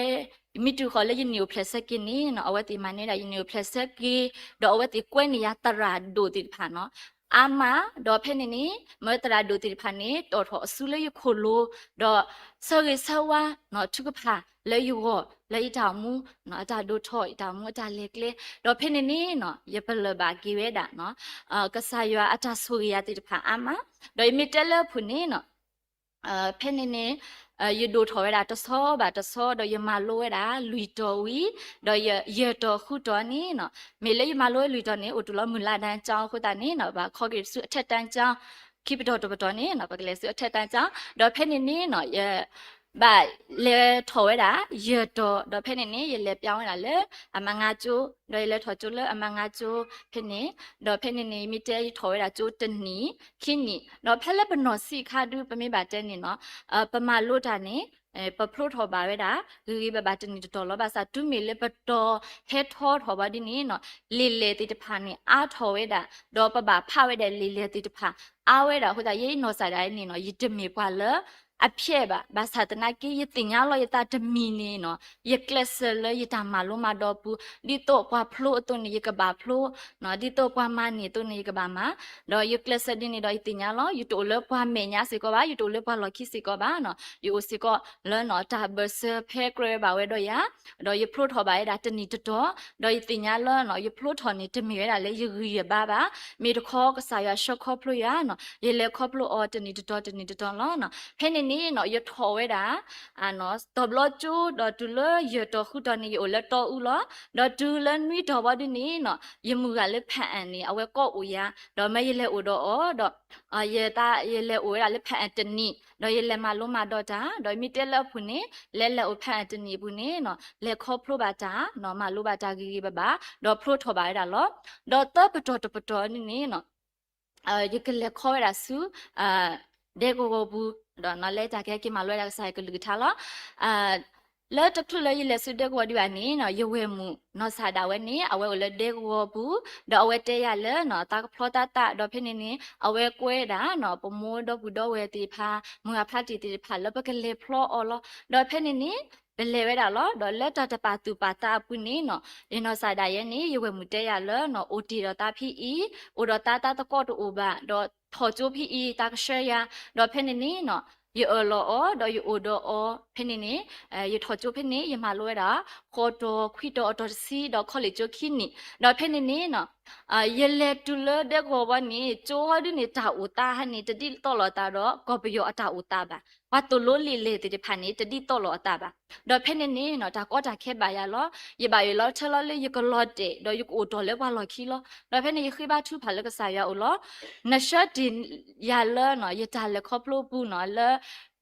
မ့ၢ်တုၤဃီၤလၢယနံၣ်အိၣ်ဖျဲၣ်ဆၢက့ၤန့ၣ်နီၤ အဝဲသ့ၣ်မၤန့ၢ်ဒၣ်ယနံၣ်အိၣ်ဖျဲၣ်ဆၢက့ၤ ဒီးအဝဲသ့ၣ်ကွဲန့ၢ်ယၤသရၣ်ဒိၣ်သ့ၣ်တဖၣ်နီၤ အါမး ဒီးဖဲန့ၣ်န့ၣ် မ့ၢ်သရၣ်ဒိၣ်သ့ၣ်တဖၣ်န့ၣ် တီၣ်ထီၣ်အစုလၢယခိၣ်လိၤ ဒီးဆၢဂ့ၤဆၢဝါနီၤ ထုကဖၣ်လၢယဂီၢ် လၢယတၢ်အိၣ်မူ အတၢ်ဒိၣ်ထီၣ် ယတၢ်အိၣ်မူအတၢ်လဲၤကျဲ ဒီးဖဲန့ၣ်န့ၣ်နီၤ ယပလၢၢ်ဘၣ်က့ၤဝဲဒၣ်နီၤ ကစၢ်ယွၤအတၢ်ဆိၣ်ဂ့ၤယၤသ့ၣ်တဖၣ်အါမး ဒီးယမ့ၢ်တဲလၢအပူၤန့ၣ်နီၤ ဖဲန့ၣ်န့ၣ် ယဒိၣ်ထီၣ်ဝဲဒၣ်တဆီဘၣ်တဆီ ဒီးယမၤလိဝဲဒၣ်လွံၢ်တီၤဝံၤ ဒီးယ ယဲၢ်တီၤဃုတီၤန့ၣ်နီၤ မ့ၢ်လၢယမၤလိဝဲလွံၢ်တီၤန့ၣ် အိၣ်တုၤလီၤမုၢ်လါဒၣ်ကၠီအဃိသတးန့ၣ်နီၤ ဘၣ်ခီက့ၤဆူအထက်တန်းကျောင်း ခံပတီၢ်တပတီၢ်န့ၣ်နီၤ ပကလဲၤဆူအထက်တန်းကျောင်း ဒီးဖဲန့ၣ်န့ၣ်နီၤ ယ ဘၣ်လဲၤထီၣ်ဝဲဒၣ် ယဲၢ်တီၤ ဒီးဖဲန့ၣ်န့ၣ် ယလဲၤပျၢ်ဝဲဒၣ်လၢ အမါငါကၠိ ဒီးယလဲၤထီၣ်ကၠိလၢအမါငါကၠိ ဖဲန့ၣ် ဒီးဖဲန့ၣ်န့ၣ် မ့ၢ်တဲယထီၣ်ဝဲဒၣ်ကၠိတနံၣ် ခံနံၣ် ဒီးဖဲလၢပနီၢ်ဆံးခါဒု ပမ့ၢ်ဘၣ်တဲန့ၣ်နီၤ ပမၤလိတၢ်န့ၣ် ပဖျိထီၣ်ဘၣ်ဝဲဒၣ် ဂ့ၤဂ့ၤဘၣ်ဘၣ်တနံၣ်တတီၤလီၤ. ဘၣ်ဆၣ်တုၤမ့ၢ်လၢပတီၤဟဲထီထီၣ်ဘၣ်ဒ်န့ၣ်နီၤ လံာ်လဲၢ်သ့ၣ်တဖၣ်န့ၣ် အါထီၣ်ဝဲဒၣ် ဒီးပဘၣ်ဖးဝဲဒၣ်လံာ်လဲၢ်သ့ၣ်တဖၣ် အါဝဲဒၣ်အဃိသတး ယနီၢ်စၢ်ဒၣ်န့ၣ်နီၤ ယတမ့ၢ်ပှၤလၢ အဖျဲးဘၣ်. ဘၣ်ဆၣ်သနာ်က့ ယသ့ၣ်ညါလီၤယသးတမံၤန့ၣ်နီၤ ယကျဲးစၢးလၢယတၢ်မၤလိမၤဒိးပူၤ ဒ်သိးပှၤဖျိအသိးန့ၣ် ယကဘၣ်ဖျိ ဒ်သိးပှၤမၤန့ၢ်အသိးန့ၣ် ယကဘၣ်မၤ ဒီးယကျဲးစၢးဒ်န့ၣ်ဒီး ယသ့ၣ်ညါလီၤ ယတအိၣ်လၢပှၤမဲာ်ညါစ့ၢ်ကီးဘၣ် ယတအိၣ်လၢပှၤလီၢ်ခံစ့ၢ်ကီးဘၣ်နီၤ ယအိၣ်စ့ၢ်ကီးလၢနီၤ တၢ်ဘၢၣ်စၢၤဖဲကြၢးဘၣ်ဝဲဒီးယၤ ဒီးယဖျိထီၣ်ဘၣ်ဝဲဒၣ်တနံၣ်တတီၤ ဒီးယသ့ၣ်ညါလၢနီၤ ယဖျိထီၣ်န့ၣ် တမ့ၢ်ဝဲဒၣ်လၢယဂံၢ်ယဘါဘၣ် မ့ၢ်တခီကစၢ်ယွၤဆှၢခီဖျိယၤနီၤ ယလဲၤခီဖျိအီၤတနံၣ်တတီၤတနံၣ်တတီၤလီၤနီၤ ဖဲန့ၣ်န့ၣ်နီၤ ယထီၣ်ဝဲဒၣ် တဘျီကၠိ ဒီးတုၤလၢယဲၢ်တီၤဃုတီၤန့ၣ် ယအိၣ်လၢတီအူလီၤ ဒီးတုၤလၢနွံတီၤဘၣ်ဒ်န့ၣ်နီၤ ယမုၢ်ဂၤလၢဖၣ်အၣ်န့ၣ် အဝဲကိးအိၣ်ယၤ ဒီးမၢယလဲၤအိၣ်ဒီးအီၤ ဒီး ယသး ယလဲၤအိၣ်ဝဲဒၣ်လၢဖၣ်အၣ်တနံၣ် ဒီးယလဲၤမၤလိမၤဒိးတၢ် ဒီးမ့ၢ်တဲလၢအပူၤန့ၣ် လဲၤလဲၤအိၣ်ဖၣ်အၣ်တနံၣ်အပူၤန့ၣ်နီၤ လဲၤခီဖျိဘၣ်တၢ်နီၤ မၤလိဘၣ်တၢ်ဂ့ၤဂ့ၤဘၣ်ဘၣ် ဒီးဖျိထီၣ်ဘၣ်ဝဲဒၣ်လီၤ. ဒီးသၢပတီၢ်တပတီၢ်န့ၣ်န့ၣ်နီၤ ယကလဲၤခီဝဲဒၣ်ဆူ ဒဲကဝီၤပူၤ ဒီးနီၤ လၢတၢ်ကဟဲက့ၤမၤလိဝဲဒၣ်ကစၢ်ယွၤကလုၢ်ကထါလီၤ. လၢတချုးလၢယလဲၤဆူဒဲကဝီၤဒံးဘၣ်န့ၣ်နီၤ ယဝဲၢ်မုၣ်နီၢ်စၢ်ဒၣ်ဝဲန့ၣ် အဝဲအိၣ်လၢဒဲကဝီၤပူၤ ဒီးအဝဲတဲယၤလၢနီၤ သးကဖျီသးသး ဒီးဖဲန့ၣ်န့ၣ် အဝဲကွဲဒၣ်နီၤ ပမိၢ်ဒီပုၢ်ဒီဝဲၢ်သ့ၣ်တဖၣ် မုၢ်ဂၢ်ဖါတံၢ်သ့ၣ်တဖၣ်လၢပကလဲၤဖျီအီၤလီၤ. ဒီးဖဲန့ၣ်န့ၣ် ပလဲၤဝဲဒၣ်လီၤ. ဒီးလၢတၢ်တပာ်သူၣ်ပာ်သးအပူၤန့ၣ်နီၤ, ယနီၢ်ကစၢ်ဒၣ်ယဲန့ၣ် ယဝဲၢ်မုၢ်တဲယၤလၢနီၤ, အိၣ်တ့ၢ်ဒီးသးဖဲအံၤ, အိၣ်ဒီးသး တၢ်သကိးတအိၣ်ဘၣ်, ဒီးထီၣ်ကၠိဖဲအံၤ သးကဆှၢယၤ, ဒီးဖဲန့ၣ်န့ၣ်နီၤ, ယအၢၣ်လီၤအီၤ ဒီးယအိၣ်ဒီးအီၤ ဖဲန့ၣ်န့ၣ်, ယထီၣ်ကၠိဖဲန့ၣ် ယမၤလိဝဲဒၣ် ဃိးတီၤ ခွံတီၤ အတီၤတဆံ ဒီး college ကၠိခံနံၣ်, ဒီးဖဲန့ၣ်န့ၣ်နီၤ, ယလဲၤတုၤလၢဒဲကဝီၤဝဲန့ၣ် ကၠိဟီဒုန့ၣ် တၢ်အိၣ်သးဟဲန့ၣ် တဒ်သိးလိာ်အသးဒီး ကီၢ်ပယီၤအတၢ်အိၣ်သးဘၣ်, ပှၤသိၣ်လိလံာ်လဲၢ်သ့ၣ်တဖၣ်န့ၣ် တဒ်သိးလိာ်အသးဘၣ်. ဒီးဖဲန့ၣ်န့ၣ်နီၤ, တၢ်ကီတၢ်ခဲဘၣ်ယၤလီၤ. ယဘၣ်ယိၣ်လီၤထၢလီၤလၢယကလီၤတဲာ် ဒီးယကအိၣ်တီၢ်လၢပှၤလီၢ်ခံလီၤ. ဒီးဖဲန့ၣ် ယဃ့ဘါထုကဖၣ်လၢကစၢ်ယွၤအအိၣ်လီၤ. နဆှၢတ့ၢ်ယၤလၢနီၤ, ယတၢ်လဲၤခီဖျိအပူၤနီၤ, လၢ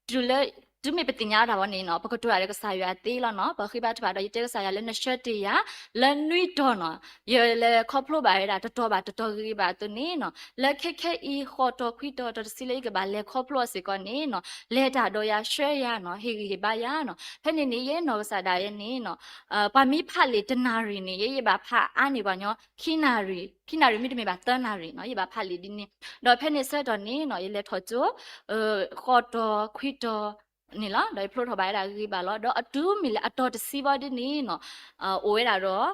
တုၤလၢ တုၤမ့ၢ်ပသ့ၣ်ညါတၢ်ဝဲန့ၣ်နီၤ, ပကတိၤတၢ်ဒီးကစၢ်ယွၤသ့လီၤနီၤ. ပဃ့ဘါထုကဖၣ်ဒီး ယတဲကစၢ်ယွၤလၢ နဆှၢတ့ၢ်ယၤ လၢနွံတီၤနီၤ, ယလဲၤခီဖျိဘၣ်ဝဲဒၣ် တတီၤဘၣ်တတီၤဂ့ၤဂ့ၤဘၣ်အသိးန့ၣ်နီၤ, လၢခဲခဲအံၤ ဃိးတီၤ ခွံတီၤ တီၤတဆံလၢယကဘၣ်လဲၤခီဖျိအီၤစ့ၢ်ကီးန့ၣ်နီၤ, လဲၤတၢ်ဒီးယၤ ဆှၢယၤနီၤ, ဟ့ၣ်ဂံၢ်ဟ့ၣ်ဘါယၤနီၤ. ဖဲန့ၣ်န့ၣ် ယဲနီၢ်ကစၢ်ဒၣ်ယဲန့ၣ်နီၤ, ပှၤမ့ၢ်ဖးလံာ်တနၣ်ရံၣ်န့ၣ် ယဲယဘၣ်ဖးအါန့ၢ်ပှၤညီ ခံနၣ်ရံၣ်, ခံနၣ်ရံၣ်မ့တမ့ၢ်ဘၣ် သၢနၣ်ရံၣ်နီၤ, ယဘၣ်ဖးလံာ်ဒ်န့ၣ်. ဒီးဖဲန့ၣ်ဆၢကတီၢ်န့ၣ်နီၤ, ယလဲၤထီၣ်ကၠိ ဃိးတီၤ ခွံတီၤန့ၣ်လီၤ. ဒီးယဖျိထီၣ်ဘၣ်ဝဲဒၣ်ဂ့ၤဂ့ၤဘၣ်လီၤ. ဒီးအတုၤမ့ၢ်လၢအတီၤတဆံဘၣ်ဒ်န့ၣ်နီၤ, အိၣ်ဝဲဒၣ်ဒီး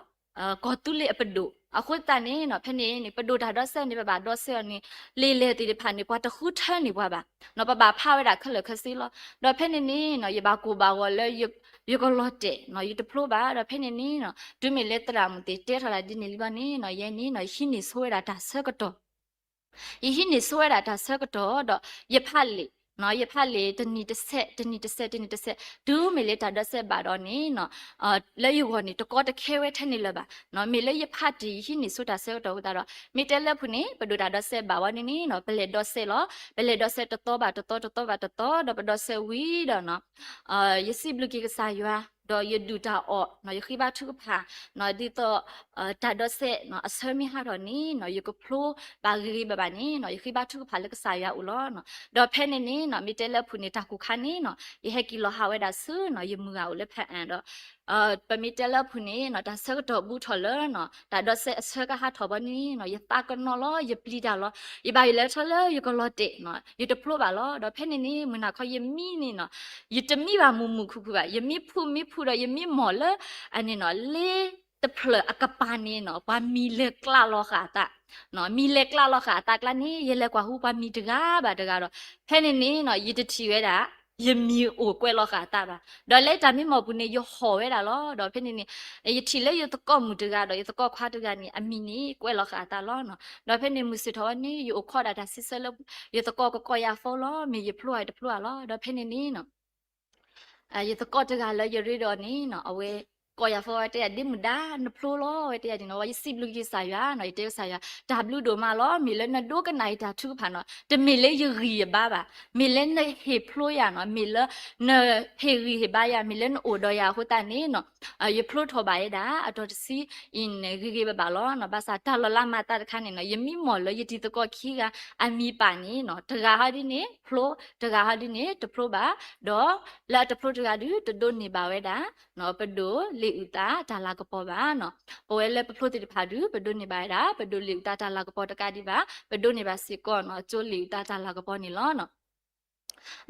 ကီၢ်သူလ့ၤအပဒိၣ်. အဃိသတးန့ၣ်နီၤ, ဖဲန့ၣ်န့ၣ် ပဒိၣ်တၢ်ဒီးစဲးန့ၣ် ပဘၣ်ဒီးစဲးအီၤန့ၣ်, လံာ်လဲၢ်သ့ၣ်တဖၣ်န့ၣ် ပှၤတဃုထၢန့ၢ်ပှၤဘၣ်နီၤ, ပဘၣ်ဖးဝဲဒၣ်ခဲလၢာ်ခဲဆ့လီၤ. ဒီးဖဲန့ၣ်န့ၣ်နီၤ, ယဘၣ်ကိၢ်ဘၣ်ဂီၤလၢ ယကလီၤတဲာ်နီၤ, ယတဖျိဘၣ်. ဒီးဖဲန့ၣ်န့ၣ်နီၤ, တုၤမ့ၢ်လၢသရၣ်မုၣ်သ့ၣ်တဲထီၣ်တၢ်ဒ်န့ၣ်လံဘၣ်န့ၣ်နီၤ, ယဲန့ၣ်နီၤ, ယဟံးန့ၢ်ဆိဝဲဒၣ်တၢ်ဆၢကတီၢ် ယဟံးန့ၢ်ဆိဝဲဒၣ်တၢ်ဆၢကတီၢ်ဒီး ယဖးလံာ်, ယဖးလံာ်တနံၤတစဲး တနံၤတစဲး တနံၤတစဲး, တုၤမ့ၢ်လၢတၢ်ဒီးစဲးဘၣ်ဒီးန့ၣ်နီၤ, လၢယဂီၢ်န့ၣ် တကီတခဲဝဲထဲန့ၣ်လၢၤဘၣ်. မ့ၢ်လၢယဖးတ့ၢ် ယဟံးန့ၢ်ဆိတၢ်ဆၢကတီၢ်အဃိသတးဒီး မ့ၢ်တဲလၢအပူၤန့ၣ် ပဒိၣ်တၢ်ဒီးစဲးဘၣ်ဝဲန့ၣ်န့ၣ်နီၤ, ပလဲၤဒီးစဲးလီၤ. ပလဲၤဒီးစဲးတသီဘၣ်တသီ တသီဘၣ်တသီ ဒီးပဒီးစဲးဝံၤဒီးနီၤ, ယစံးဘျုးက့ၤကစၢ်ယွၤ, ဒီးယဒုၣ်တၢ်အီၣ်နီၤ, ယဃ့ဘါထုကဖၣ်နီၤ, ဒ်သိး တၢ်ဒီးစဲးနီၤ အဆၢမ့ၢ်ဟးထီၣ်န့ၣ်နီၤ, ယကဖျိဘၣ်ဂ့ၤဂ့ၤဘၣ်ဘၣ်န့ၣ်နီၤ, ယဃ့ဘါထုကဖၣ်လၢကစၢ်ယွၤအအိၣ်လီၤ. ဒီးဖဲန့ၣ်န့ၣ်နီၤ, မ့ၢ်တဲလၢအပူၤန့ၣ် တၢ်ကိၢ်ခါန့ၣ်နီၤ, ယဟဲက့ၤလီၤဟးဝဲဒၣ်ဆူနီၤ, ယမုၢ်ဂၤအိၣ်လၢဖးအၣ်ဒီး ပမ့ၢ်တဲလၢအပူၤန့ၣ်နီၤ, တၢ်ဆၢကတီၢ်ဘူးထီၣ်လၢနီၤ, တၢ်ဒီးစဲးအဆၢကဟးထီၣ်ဘၣ်န့ၣ်နီၤ, ယသးကနီၤလီၤ, ယပျံၤတၢ်လီၤ, ယဘၣ်ယိၣ်လီၤထၢလၢယကလီၤတဲာ်နီၤ, ယတဖျိဘၣ်လီၤ. ဒီးဖဲန့ၣ်န့ၣ် မုၢ်နၤခီယမံန့ၣ်နီၤ, ယတမံဘၣ်မုာ်မုာ်ခုၣ်ခုၣ်ဘၣ်, ယမံဖုမံဖုဒီး ယမံမီၢ်လၢ အန့ၣ်နီၤ, လ့တဖျၢၣ်အကပၤန့ၣ်နီၤ, ပှၤမံၤလဲၤကျးလီၤဃာ်အသး မံၤလဲၤကျးလီၤဃာ်အသးကျါန့ၣ် ယလဲၤကွၢ်ဟူပှၤမံၤတဂၤဘၣ်တဂၤဒီး ဖဲန့ၣ်န့ၣ်နီၤ, ယတထံၣ်ဝဲဒၣ် ယမံၤအိၣ်ကွဲးလီၤဃာ်အသးဘၣ်. ဒီးလၢတၢ်မံမီၢ်ပူၤန့ၣ် ယဟီၣ်ဝဲဒၣ်လီၤ. ဒီးဖဲန့ၣ်န့ၣ် ယထံၣ်လၢယသကိးမုၣ်တဂၤဒီး ယသကိးခွါတဂၤန့ၣ် အမံၤန့ၣ်ကွဲးလီၤဃာ်အသးလီၤ. ဒီးဖဲန့ၣ်မုၢ်ဆ့ၣ်ထီၣ်ဝဲန့ၣ် ယအိၣ်ခိးဒၣ်တၢ်စံးဆၢလၢ ယသကိးကကိးယၤ phone လီၤ, မ့ၢ်ယဖျိဧါတဖျိဧါလီၤ. ဒီးဖဲန့ၣ်န့ၣ်နီၤ ယသကိးတဂၤလၢယရ့ဒီးန့ၣ်နီၤ, အဝဲကိးယၤ phone ဝဲတဲယၤ ဒ့မုၣ်ဒါ နဖျိလီၤ ဝဲတဲယၤန့ၣ်နီၤ, ဝဲယစံးဘျုးက့ၤကစၢ်ယွၤနီၤ, ယတဲကစၢ်ယွၤ တၢ်ဘျုးဒိၣ်မးလီၤ. မ့ၢ်လၢနဒိကနၣ်အံၤတၢ်ထုကဖၣ်နီၤ, တမ့ၢ်လၢယဂံၢ်ယဘါဘၣ်, မ့ၢ်လၢနဟ့ၣ်ဖျိယၤနီၤ, မ့ၢ်လၢနဟ့ၣ်ဂံၢ်ဟ့ၣ်ဘါယၤ, မ့ၢ်လၢနအိၣ်ဒီးယၤအဃိသတးန့ၣ်နီၤ, ယဖျိထီၣ်ဘၣ်ဝဲဒၣ် အတီၤတဆံအံၤန့ၣ် ဂ့ၤဂ့ၤဘၣ်ဘၣ်လီၤ. ဘၣ်ဆၣ်တၢ်လီၤလးမၤသးတခါန့ၣ်နီၤ, ယမံမီၢ်လၢယတံၤသကိးခံဂၤအမံၤပာ်န့ၣ်နီၤ, တဂၤဟီဒ်န့ၣ်ဖျိ, တဂၤဟီဒ်န့ၣ်တဖျိဘၣ်, ဒီးလၢအတဖျိတဂၤဒီး တဒိးန့ၢ်ဘၣ်ဝဲဒၣ် ပဒိၣ်လ့ၣ်အုၣ်သးတၢ်လၤကပီၤဘၣ်နီၤ. ပဝဲလၢပဖျိသ့ၣ်တဖၣ်ဒီး ပဒိးန့ၢ်ဘၣ်ဝဲဒၣ် ပဒိၣ်လ့ၣ်အုၣ်သးတၢ်လၤကပီၤတကးဒံးဘၣ်, ပဒိးန့ၢ်ဘၣ်စ့ၢ်ကီးနီၤ ကၠိလ့ၣ်အုၣ်သးတၢ်လၤကပီၤန့ၣ်လီၤနီၤ.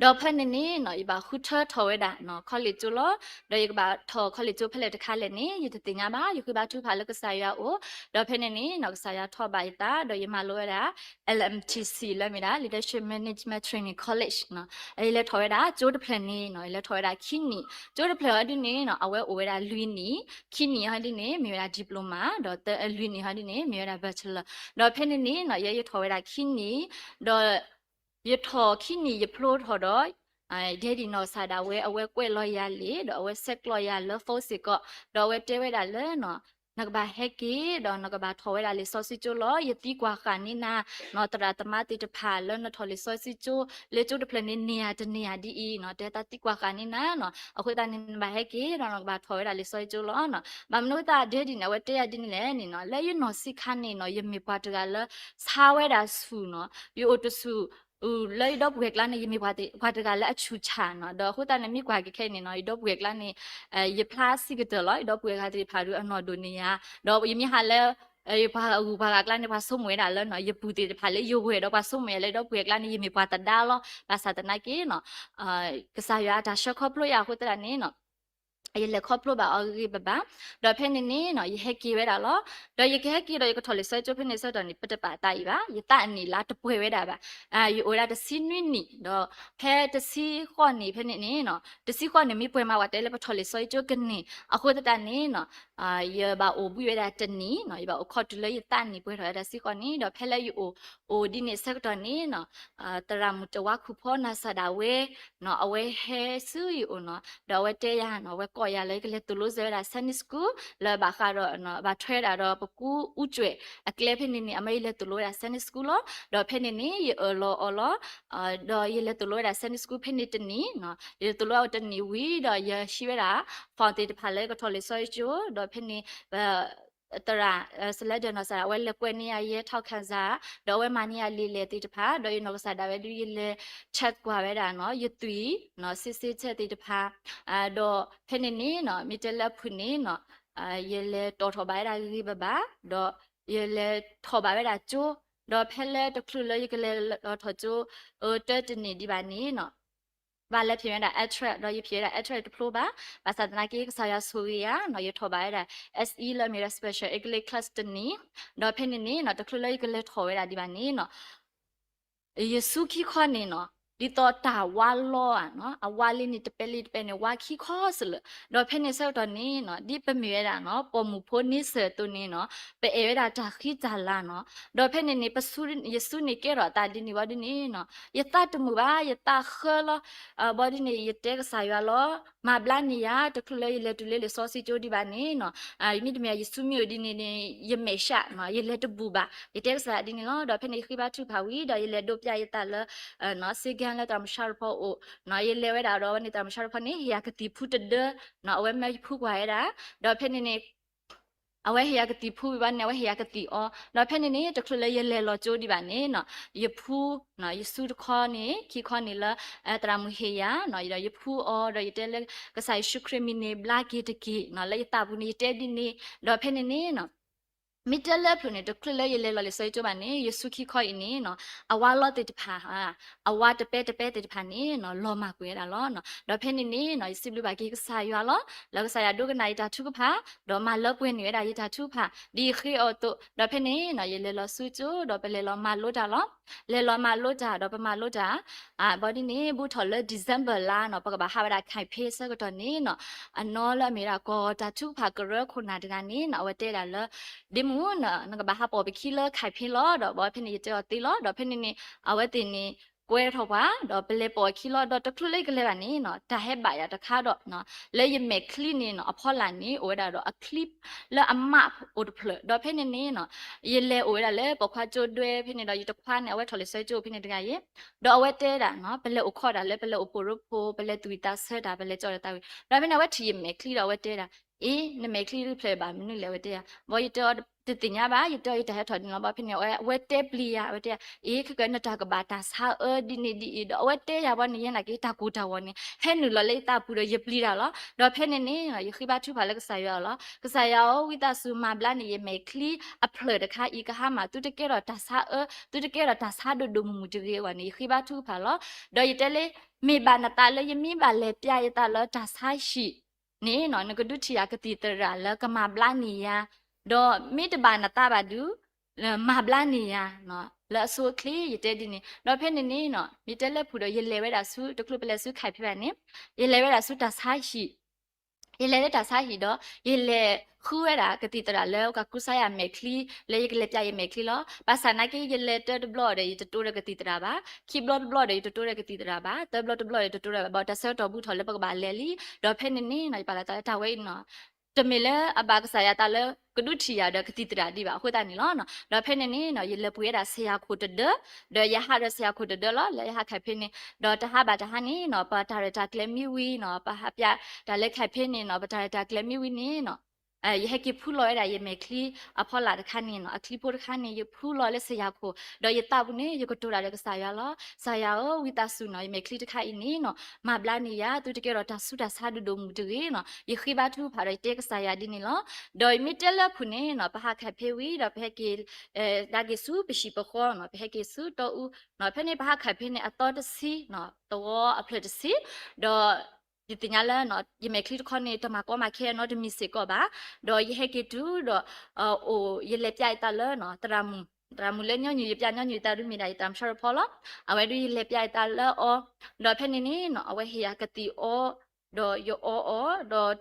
ဒီးဖဲန့ၣ်န့ၣ်နီၤ ယဘၣ်ဃုထၢထီၣ်ဝဲဒၣ် college ကၠိလီၤ. ဒီးယကဘၣ်ထီၣ် college ကၠိဖဲလဲၣ်တခါလဲၣ်န့ၣ် ယတသ့ၣ်ညါဘၣ်, ယဃ့ဘါထုကဖၣ်လၢကစၢ်ယွၤအအိၣ်. ဒီးဖဲန့ၣ်န့ၣ်နီၤ ကစၢ်ယွၤထီၣ်ဘၣ်ယသး ဒီးယမၤလိဝဲဒၣ် L M T C လၢမ့ၢ်ဒၣ် Leadership Management Training College နီၤ. ယလဲၤထီၣ်ဝဲဒၣ်ကၠိတဖျၢၣ်န့ၣ်နီၤ ယလဲၤထီၣ်ဝဲဒၣ်ခံနံၣ်, ကၠိတဖျၢၣ်ဟီဒ်န့ၣ်နီၤ အဝဲအိၣ်ဝဲဒၣ်လွံၢ်နံၣ်, ခံနံၣ်ဟီဒ်န့ၣ် မ့ၢ်ဝဲဒၣ် diploma ဒီးသၢ လွံၢ်နံၣ်ဟီဒ်န့ၣ် မ့ၢ်ဝဲဒၣ် bachelor. ဒီးဖဲန့ၣ်န့ၣ်နီၤ ယဲယထီၣ်ဝဲဒၣ်ခံနံၣ်, ဒီး ယထီၣ်ခံနံၣ်ယဖျိထီၣ်ဒီး ဒဲဒံၣ်နီၢ်ကစၢ်ဒၣ်ဝဲ အဝဲကွဲးလီၤယၤလံာ် ဒီးအဝဲဆဲးကျိးယၤလၢ phone စ့ၢ်ကီး, ဒီးအဝဲတဲဝဲဒၣ်လၢနီၤ နကဘၣ်ဟဲက့ၤ ဒီးနကဘၣ်ထီၣ်ဝဲဒၣ်လံာ်စီဆှံကၠိလီၤ. ယသံကွၢ်ဃာ်န့ၢ်နၤနီၤ သရၣ်သမါသ့ၣ်တဖၣ်လၢနထီၣ်လံာ်စီဆှံကၠိ လၢကၠိတဖျၢၣ်န့ၣ် န့ၢ်ဧါတန့ၢ်ဧါဒ်အံၤနီၤ တဲသးသံကွၢ်ဃာ်န့ၢ်နၤနီၤ. အဃိသတးန့ၣ် နဘၣ်ဟဲက့ၤဒီးနကဘၣ်ထီၣ်ဝဲဒၣ်လံာ်စီဆှံကၠိလီၤနီၤ. ဘၣ်မနုၤအဃိသတးဒဲဒံၣ်န့ၣ် အဝဲတဲယၤဒ်န့ၣ်လဲၣ်န့ၣ်နီၤ လၢယနီၢ်ဆံးခါန့ၣ်နီၤ ယမ့ၢ်ပှၤတဂၤလၢ ဆါဝဲဒၣ်ဆူၣ်နီၤ ယအိၣ်တဆူၣ် လၢယဒီပုၢ်ဝဲၢ်ကျါန့ၣ် ယမ့ၢ်ပှၤတဂၤလၢအဆူၣ်ဆၣ်နီၤ. ဒီးအဃိသတးန့ၣ် မ့ၢ်ကွၢ်က့ၤခဲအံၤန့ၣ်နီၤ ယဒီပုၢ်ဝဲၢ်ကျါန့ၣ် ယဖျါစံးကတၢၢ်လီၤ. ယဒီပုၢ်ဝဲၢ်ကျါသ့ၣ်တဖၣ်ဒီးအနီၢ်ဒိၣ်န့ၢ်ယၤ, ဒီးယမ့ၢ်ဟးလၢ ယပှၤဂုၤပှၤဂၤကျါန့ၣ် ပှၤဆိကမိၣ်ဝဲဒၣ်လၢနီၤ ယပုၢ်သ့ၣ်တဖၣ်လၢယဝဲၢ်ဒီးပှၤဆိကမိၣ်ယၤလၢယဒီပုၢ်ဝဲၢ်ကျါန့ၣ် ယမ့ၢ်ပှၤသဒါလီၤ. ဘၣ်ဆၣ်သနာ်က့နီၤ ကစၢ်ယွၤအတၢ်ဆှၢခီဖျိယၤအဃိသတးန့ၣ်နီၤ ယလဲၤခီဖျိဘၣ်အီၤဂ့ၤဂ့ၤဘၣ်ဘၣ်, ဒီးဖဲန့ၣ်န့ၣ်နီၤ ယဟဲက့ၤဝဲဒၣ်လီၤ. ဒီးယကဟဲက့ၤဒီးယကထီၣ်လံာ်စီဆှံကၠိဖဲန့ၣ်ဆၢကတီၢ်န့ၣ် ပတပာ်သးအံၤဘၣ်, ယသးအနံၣ်လါတပှဲၤဝဲဒၣ်ဘၣ်, ယအိၣ်ဝဲဒၣ်တဆံနွံနံၣ်, ဒီးဖဲတဆံဃိးနံၣ်ဖဲန့ၣ်န့ၣ်နီၤ တဆံဃိးနံၣ်မ့ၢ်ပှဲၤမး ပှၤတဲလၢပထီၣ်လံာ်စီဆှံကၠိကန့ၢ်, အဃိသတးန့ၣ်နီၤ ယဘၣ်အိၣ်ဘှံးဝဲဒၣ်တနံၣ်နီၤ, ယဘၣ်အိၣ်ခိးတုၤလၢယသးနံၣ်ပှဲၤထီၣ်ဝဲဒၣ်တဆံဃိးနံၣ်, ဒီးဖဲလၢယအိၣ် အိၣ်ဒ်န့ၣ်ဆၢကတီၢ်န့ၣ်နီၤ သရၣ်မုၣ်တဝါခူၣ်ဖီနၤစၢ်ဒၣ်ဝဲနီၤ အဝဲဟဲဆူယအိၣ်နီၤ, ဒီးအဝဲတဲယၤနီၤ အဝဲကိးယၤလၢယကလဲၤသိၣ်လိစၢၤဝဲဒၣ် Sunday school လၢဘၣ်ဃးဒီး ဘၣ်ထွဲဒၣ်ဒီးပကူအူကွဲၢ်အကျဲဖဲန့ၣ်န့ၣ် အမ့ၢ်ယလဲၤသိၣ်လိဝဲဒၣ် Sunday school လီၤ. ဒီးဖဲန့ၣ်န့ၣ် ယအၢၣ်လီၤအီလီၤ ဒီးယလဲၤသိၣ်လိဝဲဒၣ် Sunday school ဖဲန့ၣ်တနံၣ်, ယသိၣ်လိဝဲတနံၣ်ဝံၤဒီး ယဟံးဝဲဒၣ် form သ့ၣ်တဖၣ်လၢကထီၣ်လံာ်စီဆှံကၠိ, ဒီးဖဲန့ၣ် သရၣ် စလဲဒၢနီၤစၢ်ဒၣ် အဝဲလဲၤကွဲးန့ၢ်ယၤယဲ ထောက်ခံစာ, ဒီးအဝဲမၤန့ၢ်ယၤလံာ်လဲၢ်သ့ၣ်တဖၣ်, ဒီးယနီၢ်ကစၢ်ဒၣ်ဝဲဒုး ယလဲၤ check ကွၢ်ဝဲဒၣ်နီၤ ယသွံၣ် စစ်ဆေးချက် သ့ၣ်တဖၣ်, ဒီးဖဲန့ၣ်န့ၣ်နီၤ မ့ၢ်တဲလၢအဖုၣ်န့ၣ်နီၤ ယလဲၤတီၣ်ထီၣ်ဘၣ်ဝဲဒၣ်ဂ့ၤဂ့ၤဘၣ်ဘၣ်, ဒီးယလဲၤထီၣ်ဘၣ်ဝဲဒၣ်ကၠိ, ဒီးဖဲလၢတချုးလၢယကလဲၤလီၤထီၣ်ကၠိ တၢတနံၣ်ဒံးဘၣ်န့ၣ်နီၤ ဘၣ်လဲၤဖံးဝဲဒၣ် address ဒီးယဖံးဝဲဒၣ် address တဖျိဘၣ်, ဘၣ်ဆၣ်သနာ်က့ ကစၢ်ယွၤဆိၣ်ဂ့ၤယၤနီၤ ယထီၣ်ဘၣ်ဝဲဒၣ် S E လၢအမ့ၢ်ဝဲဒၣ် special English class တနံၣ်, ဒီးဖဲန့ၣ်န့ၣ်နီၤ တချုးလၢယကလဲၤထီၣ်ဝဲဒၣ်ဒံးဘၣ်န့ၣ်နီၤ ယဆူခံခီန့ၣ်နီၤ ဒ်သိးတၢ်ဝါလီၤဧါနီၤ အဝါလံန့ၣ် တပဲလံတပဲန့ၣ် ဝါခံခီစလၢာ်, ဒီးဖဲန့ၣ်ဆၢကတီၢ်န့ၣ်နီၤ ဒ်ပမ့ၢ်ဝဲဒၣ်နီၤ ပိာ်မုၣ်ဖိန့ဆၢၣ်အသိးန့ၣ်နီၤ ပအဲၣ်ဝဲဒၣ်တၢ်ဃံတၢ်လၤနီၤ, ဒီးဖဲန့ၣ်န့ၣ် ပဆူ ယဆူန့ၣ်ကဲထီၣ်အသးဒ်န့ၣ်ဝံၤဒ်န့ၣ်နီၤ ယသးတမုာ်ဘၣ် ယသးဃၢလီၤ, ဘၣ်ဒ်န့ၣ် ယတဲကစၢ်ယွၤလီၤ မၤဘျါန့ၢ်ယၤ တချုးလၢယလဲၤတုၤလၢလံာ်စီဆှံကၠိဒံးဘၣ်န့ၣ်နီၤ, မ့တမ့ၢ်ယဆူမ့ၢ်အိၣ်ဒ်န့ၣ်န့ၣ် ယမဲာ်ဆှးနီၤ ယလဲၤတဘူးဘၣ် ယတဲကစၢ်ယွၤဒ်န့ၣ်လီၤ. ဒီးဖဲန့ၣ်ယဃ့ဘါထုကဖၣ်ဝံၤ ဒီးယလဲၤဒိးပျးယသးလၢ စ့ကၤလၢသရၣ်မုၣ်ဆါတဖီအိၣ်နီၤ, ယလဲၤဝဲဒၣ်ဒီးအဝဲန့ၣ်သရၣ်မုၣ်ဆါတဖီန့ၣ် ဟ့ၣ်ယၤကသံၣ်ဖူတဒၢ အဝဲမၢယဖူကွၢ်ဝဲဒၣ်, ဒီးဖဲန့ၣ်န့ၣ် အဝဲဟ့ၣ်ယၤကသံၣ်ဖူဝံၤဘၣ်န့ၣ် အဝဲဟ့ၣ်ယၤကသံၣ်အီ, ဒီးဖဲန့ၣ်န့ၣ် တချုးလၢယလဲၤလီၤကၠိဒံးဘၣ်န့ၣ်နီၤ ယဖူ ယဆူတခီန့ၣ် ခံခီန့ၣ်လၢ သရၣ်မုၣ်ဟ့ၣ်ယၤနီၤ, ဒီးယဖူအီ ဒီးယတဲလၢ ကစၢ်ယ့ၣ်ၡူးခရံာ်မံၤန့ၣ် ဘျါက့ၤတက့ၢ်နီၤ လၢယသးပူၤန့ၣ် ယတဲဒ်န့ၣ်, ဒီးဖဲန့ၣ်န့ၣ်နီၤ မ့ၢ်တဲလၢအဖျၢၣ်န့ၣ် တချုးလၢယလဲၤလီၤလံာ်စီဆှံကၠိဘၣ်န့ၣ် ယဆူခံခီအံၤန့ၣ်နီၤ အဝါလီၤသ့ၣ်တဖၣ် အဝါတပဲတပဲသ့ၣ်တဖၣ်န့ၣ်နီၤ လီၤမၢ်ကွံာ်ဝဲဒၣ်လီၤ. ဒီးဖဲန့ၣ်န့ၣ်နီၤ ယစံးဘျုးဘၣ်က့ၤကစၢ်ယွၤလီၤ လၢကစၢ်ယွၤဒိကနၣ်ယတၢ်ထုကဖၣ် ဒီးမၤလၢပှဲၤန့ၢ်ဝဲဒၣ်ယတၢ်ထုကဖၣ် ဒ်ယဃ့အီၤအသိး, ဒီးဖဲန့ၣ်နီၤ ယလဲၤလီၤဆူကၠိ ဒီးပလဲၤလီၤမၤလိတၢ်လီၤ. လဲၤလီၤမၤလိတၢ်ဒီးပမၤလိတၢ် ဘၣ်ဒ်န့ၣ် ဘူးထီၣ်လၢ December လါနီၤ ပကဘၣ်ဟးဝဲဒၣ် campaign ဆၢကတီၢ်န့ၣ်နီၤ အနီၢ်လၢအမ့ၢ်ဝဲဒၣ်ကီၢ်တၢ်ထုကဖၣ်ကရၢခိၣ်နၢ်တဂၤန့ၣ်နီၤ အဝဲတဲဒၣ်လၢ ဒ့မုၣ် နကဘၣ်ဟးပိာ်ပခံလၢ campaign လီၤ ဒီးဘၣ်ဖဲန့ၣ် ယတဲအီၤသ့လီၤ. ဒီးဖဲန့ၣ်န့ၣ် အဝဲသ့ၣ်န့ၣ် ကွဲထီၣ်ပှၤ ဒီးပလဲၤပိာ်အခံလီၤ. ဒီးတချုးလၢယကလဲၤဘၣ်န့ၣ်နီၤ တၢ်ဟဲဘၣ်ယၤတခါဒီး လၢယမဲာ်ချံန့ၣ်နီၤ အဖီလာ်န့ၣ် အိၣ်ဝဲဒၣ်ဒီးအချံလၢအမးအိၣ်တဖျၢၣ် ဒီးဖဲန့ၣ်န့ၣ်နီၤ ယလဲၤအိၣ်ဝဲဒၣ်လၢပိာ်ခွါကၠိဒွဲဖဲန့ၣ်ဒီး ယတခွါန့ၣ် အဝဲထီၣ်လံာ်စီဆှံကၠိဖဲန့ၣ်တဂၤအံၤ ဒီးအဝဲတဲဒၣ်နီၤ ပလဲၤအိၣ်ခိးတၢ်လၢ ပလဲၤအိၣ်ဖှိၣ်ရိဖှိၣ် ပလဲၤသူၣ်ဝံၣ်သးဆၢတၢ် ပလဲၤကၠီၣ်တၢ်သးဝံၣ် ဒီးဖဲန့ၣ် အဝဲထံၣ်ယမဲာ်ချံဒီးအဝဲတဲဒၣ် အ့ နမဲာ်ချံတဖျၢၣ်ဘၣ်မနုၤလဲၣ် အဝဲတဲယၤ ဘၣ်ယတဲအီၤ တသ့ၣ်ညါဘၣ် ယတဲအီၤ ယတၢ်ဟဲထီၣ်ဒ်န့ၣ်လီၤ. ဘၣ်ဖဲန့ၣ် အဝဲတဲပျံၤယၤ အဝဲတဲယၤ အ့ ခဲကနတၢ်ကဘၣ်တၢ်ဆါအၢဒ်န့ၣ်ဒ်အံၤ ဒီးအဝဲတဲယၤဘၣ်န့ၣ် ယဲနာ်က့ တၢ်ကိၢ်တၢ်ဂီၤန့ၣ် ဟဲနုာ်လီၤလၢယသးပူၤဒီးယပျံၤတၢ်လီၤ. ဒီးဖဲန့ၣ်န့ၣ် ယဃ့ဘါထုကဖၣ်လၢကစၢ်ယွၤအအိၣ်လီၤ. ကစၢ်ယွၤဧၢ ဝံသးစူၤမၤဘျါန့ၢ်ယမဲာ်ချံအဖျၢၣ်တခါအံၤ ကဟါမၢ် သုတကဲထီၣ်တၢ်ဆါအၢ သုတကဲထီၣ်တၢ်ဆါဒိၣ်ဒိၣ်မုၢ်မုၢ်တဂ့ၤအဂီၢ်န့ၣ် ယဃ့ဘါထုကဖၣ်လီၤ. ဒီးယတဲလၢ မ့ၢ်ဘၣ်နသးလၢယမ့ၢ်ဘၣ်လဲၤပျဲယသးလၢတၢ်ဆါဟံၣ်န့ၣ်နီၤ နကဒုးထံၣ်ယၤကသံၣ်သရၣ်လၢကမၤဘျါန့ၢ်ယၤ, ဒီးမ့ၢ်တဘၣ်နသးဘၣ်ဒုး မၤဘျါန့ၢ်ယၤ လၢအဆိအချ့ ယတဲဒ်န့ၣ်. ဒီးဖဲန့ၣ်န့ၣ်နီၤ မ့ၢ်တဲလၢဖုၣ်ဒီး ယလဲၤဝဲဒၣ်ဆူ တချုးပလဲၤဆူ ခၢၣ်ဖ့ဘၣ်န့ၣ် ယလဲၤဝဲဒၣ်ဆူတၢ်ဆါဟံၣ် ယလဲၤလၢတၢ်ဆါဟံၣ်ဒီး ယလဲၤဃုဝဲဒၣ်ကသံၣ်သရၣ်လၢ ကကူစါယၤမဲာ်ချံ လၢယကလဲၤပျဲယမဲာ်ချံလီၤ. ဘၣ်ဆၣ်နာ်က့ ယလဲၤတၢတဘျီဒီး ယတတိဒီးကသံၣ်သရၣ်ဘၣ်, ခံဘျီတဘျီဒီး ယတတိဒီးကသံၣ်သရၣ်ဘၣ်, သၢဘျီတဘျီဒီး ယတတိဒီးဘၣ်, ဘၣ်တၢ်ဆၢကတီၢ်ဘူးထီၣ်လၢပကဘၣ်လဲၤလံ, ဒီးဖဲန့ၣ်န့ၣ်နီၤ ယပာ်လီၤသးလၢတၢ်ဝဲအံၤနီၤ တမ့ၢ်လၢအဘၣ်ကစၢ်ယွၤသးလၢ ကဒုးထံၣ်ယၤဒီးကသံၣ်သရၣ်ဒံးဘၣ်အဃိသတးန့ၣ်လီၤ. ဒီးဖဲန့ၣ်န့ၣ်နီၤ ယလဲၤပှ့ၤဝဲဒၣ်ဆရာခိၣ်တဒၢ, ဒီးယဟးဒီးဆရာခိၣ်တဒၢလီၤ လၢယဟးခၢၣ်ဖ့န့ၣ်, ဒီးတဟါဘၣ်တဟါန့ၣ်နီၤ ပတၢ်ရဲၣ်တၢ်ကျဲၤမံဝံၤနီၤ ပဟးပျဲတၢ်လၢ ခၢၣ်ဖ့န့ၣ်နီၤ ပတၢ်ရဲၣ်တၢ်ကျဲၤမံဝံၤန့ၣ်နီၤ ယဟဲက့ၤဖူလီၤဝဲဒၣ်ယမဲာ်ချံအဖီလာ်တခါန့ၣ်နီၤ အချံဖိတခါန့ၣ် ယဖူလီၤလၢဆရာခိၣ်, ဒီးယသးပူၤန့ၣ် ယကတိၤတၢ်ဒီးကစၢ်ယွၤလီၤ. ကစၢ်ယွၤဧၢ ဝံသးစူၤနီၤ ယမဲာ်ချံတခါအံၤန့ၣ်နီၤ မၤဘျါန့ၢ်ယၤ သုတကဲထီၣ်တၢ်ဆူးတၢ်ဆါဒိၣ်ဒိၣ်မုၢ်တဂ့ၤနီၤ ယဃ့ဘါထုကဖၣ်ဒီးယတဲကစၢ်ယွၤဒ်န့ၣ်လီၤ. ဒီးမ့ၢ်တဲလၢဖုၣ်န့ၣ်နီၤ ပဟးခၢၣ်ဖ့ဝံၤဒီး ပဟဲက့ၤ ဒၣ်က့ၤဆူပဟံၣ်ပဃီနီၤ ပဟဲက့ၤဆူတီအူနီၤ ဖဲန့ၣ် ပဟးခၢၣ်ဖ့န့ၣ် အသီတဆံနီၤ သဝီအဖျၢၣ်တဆံ, ဒီး ယသ့ၣ်ညါလၢ ယမဲာ်ချံတခီန့ၣ် တမၤကီမၤခဲနီတမံၤစ့ၢ်ကီးဘၣ်, ဒီးယဟဲက့ၤတုၤဒီး အိၣ် ယလဲၤပျးယသးလၢ သရၣ်မုၣ်, သရၣ်မုၣ်လၢညီနုၢ် ယပျးညီနုၢ်ယသးဒ်မ့ၢ်ဒၣ်ယသရၣ်မုၣ်ဆၢတဖီလီၤ. အဝဲဒၣ်ယလဲၤပျးယသးလၢအီၤ, ဒီးဖဲန့ၣ်န့ၣ် အဝဲဟ့ၣ်ယၤကသံၣ်အီ, ဒီးယအီအီၤ, ဒီး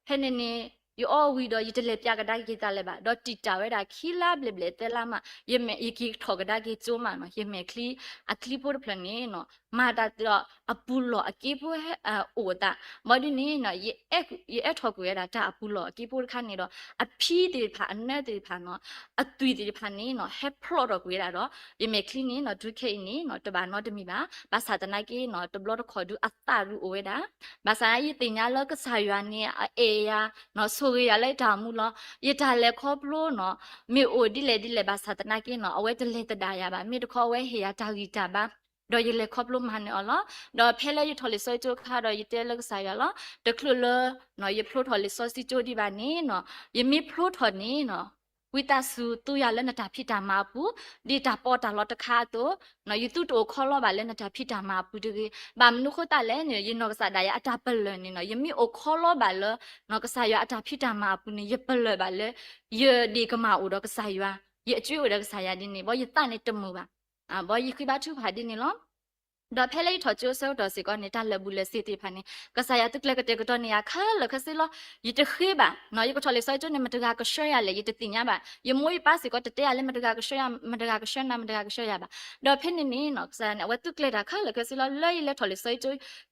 ဖဲန့ၣ်န့ၣ် ယအီဝံၤဒီး ယတလဲၤပျးကဒါက့ၤယသးလၢၤဘၣ်, ဒီးတံာ်တာ်ဝဲဒၣ်ခံလါဘျဲၣ်ဘျဲၣ်သၢလါမး ယမဲာ် ယက့ၤထီၣ်ကဒါက့ၤကၠိမးနီၤ, ယမဲာ်ချံ အချံဖိတဖျၢၣ်န့ၣ်နီၤ မၤတၢ်ဒီးအပူၤလီၢ်အက့ဖိ အိၣ်အသး, ဘၣ်ဒ်န့ၣ်နီၤ ယအဲၣ်ထီၣ်ကွံာ်ဝဲဒၣ်တၢ်အပူၤလီၢ်အက့ဖိတခါန့ၣ်ဒီး အဖံသ့ၣ်တဖၣ် အနၢသ့ၣ်တဖၣ်နီၤ အသွံၣ်သ့ၣ်တဖၣ်န့ၣ်နီၤ ဟဲဖျိးထီၣ်ကွံာ်ဝဲဒၣ်ဒီး ယမဲာ်ချံန့ၣ်နီၤ တုၤခဲအံၤန့ၣ်နီၤ တဘၣ်နီတမံၤဘၣ်. ဘၣ်ဆၣ်သနာ်က့နီၤ တဘျီတခီၣ်ဒုးအသၣ်ဒုးအိၣ်ဝဲဒၣ် ဘၣ်ဆၣ်ယသ့ၣ်ညါလၢကစၢ်ယွၤန့ၣ် အအဲၣ်ယၤနီၤ ဆိၣ်ဂ့ၤယၤလၢယတၢ်အိၣ်မူလီၤ. ယတၢ်လဲၤခီဖျိနီၤ မ့ၢ်အိၣ်ဒ်လဲၣ်ဒ်လဲၣ် ဘၣ်ဆၣ်သနာ်က့နီၤ အဝဲတလဲၤသဒၣ်ယၤဘၣ်, မ့ၢ်တခီအဝဲဟ့ၣ်ယၤတၢ်ဂံၢ်တၢ်ဘါ ဒီးယလဲၤခီဖျိမၤနၢၤအီၤလီၤ. ဒီးဖဲလၢယထီၣ်လံာ်စီဆှံကၠိအခါဒီး ယတဲလၢကစၢ်ယွၤလီၤ, တချုးလၢ ယဖျိထီၣ်လံာ်စီဆှံကၠိဒံးဘၣ်န့ၣ်နီၤ ယမ့ၢ်ဖျိထီၣ်န့ၣ်နီၤ ဝံသးစူၤသူယၤလၢနတၢ်ဖံးတၢ်မၤအပူၤ ဒ်တၢ်ပီးတၢ်လီတခါအသိး, ယသုတအိၣ်ခီလီဘၣ်လၢနတၢ်ဖံးတၢ်မၤအပူၤတဂ့ၤ. ဘၣ်မနုၤအဃိသတးလဲၣ်န့ၣ် ယနီၢ်ကစၢ်ဒၣ်ယၤအတၢ်ပလၢၢ်န့ၣ်နီၤ ယမ့ၢ်အိၣ်ခီလီဘၣ်လၢ ကစၢ်ယွၤအတၢ်ဖံးတၢ်မၤအပူၤန့ၣ် ယပလၢၢ်ဘၣ်လၢ ယဒ့ၣ်ကမၢ်အိၣ်ဒီးကစၢ်ယွၤ, ယအကၠွ့အိၣ်ဒီးကစၢ်ယွၤဒ်န့ၣ် ဘၣ်ယသးန့ၣ်တမုာ်ဘၣ်, ဘၣ်ယဃ့ဘါထုကဖၣ်ဒ်န့ၣ်လီၤ. ဒီးဖဲလၢယထီၣ်ကၠိအဆၢကတီၢ်စ့ၢ်ကီးန့ၣ် တၢ်လၢာ်ဘူၣ်လၢာ်စ့ၤသ့ၣ်တဖၣ်န့ၣ် ကစၢ်ယွၤသုးကျဲၤကတဲာ်ကတီၤန့ၢ်ယၤခဲလၢာ်ခဲဆ့လီၤ. ယတဃ့ဘၣ်နီၤ ယကထီၣ်လံာ်စီဆှံကၠိန့ၣ် မတၤဂၤကဆှၢယၤလဲၣ် ယတသ့ၣ်ညါဘၣ်. ယမိၢ်ယပၢ်စ့ၢ်ကီးတတဲယၤလၢမတၤဂၤကဆှၢယၤ မတၤဂၤကဆှၢနၤ မတၤဂၤကဆှၢယၤဘၣ်. ဒီးဖဲန့ၣ်န့ၣ်နီၤ ကစၢ်ယွၤန့ၣ် အဝဲသုးကျဲၤတၢ်ခဲလၢာ်ခဲဆ့လီၤ. လၢယလဲၤထီၣ်လံာ်စီဆှံကၠိ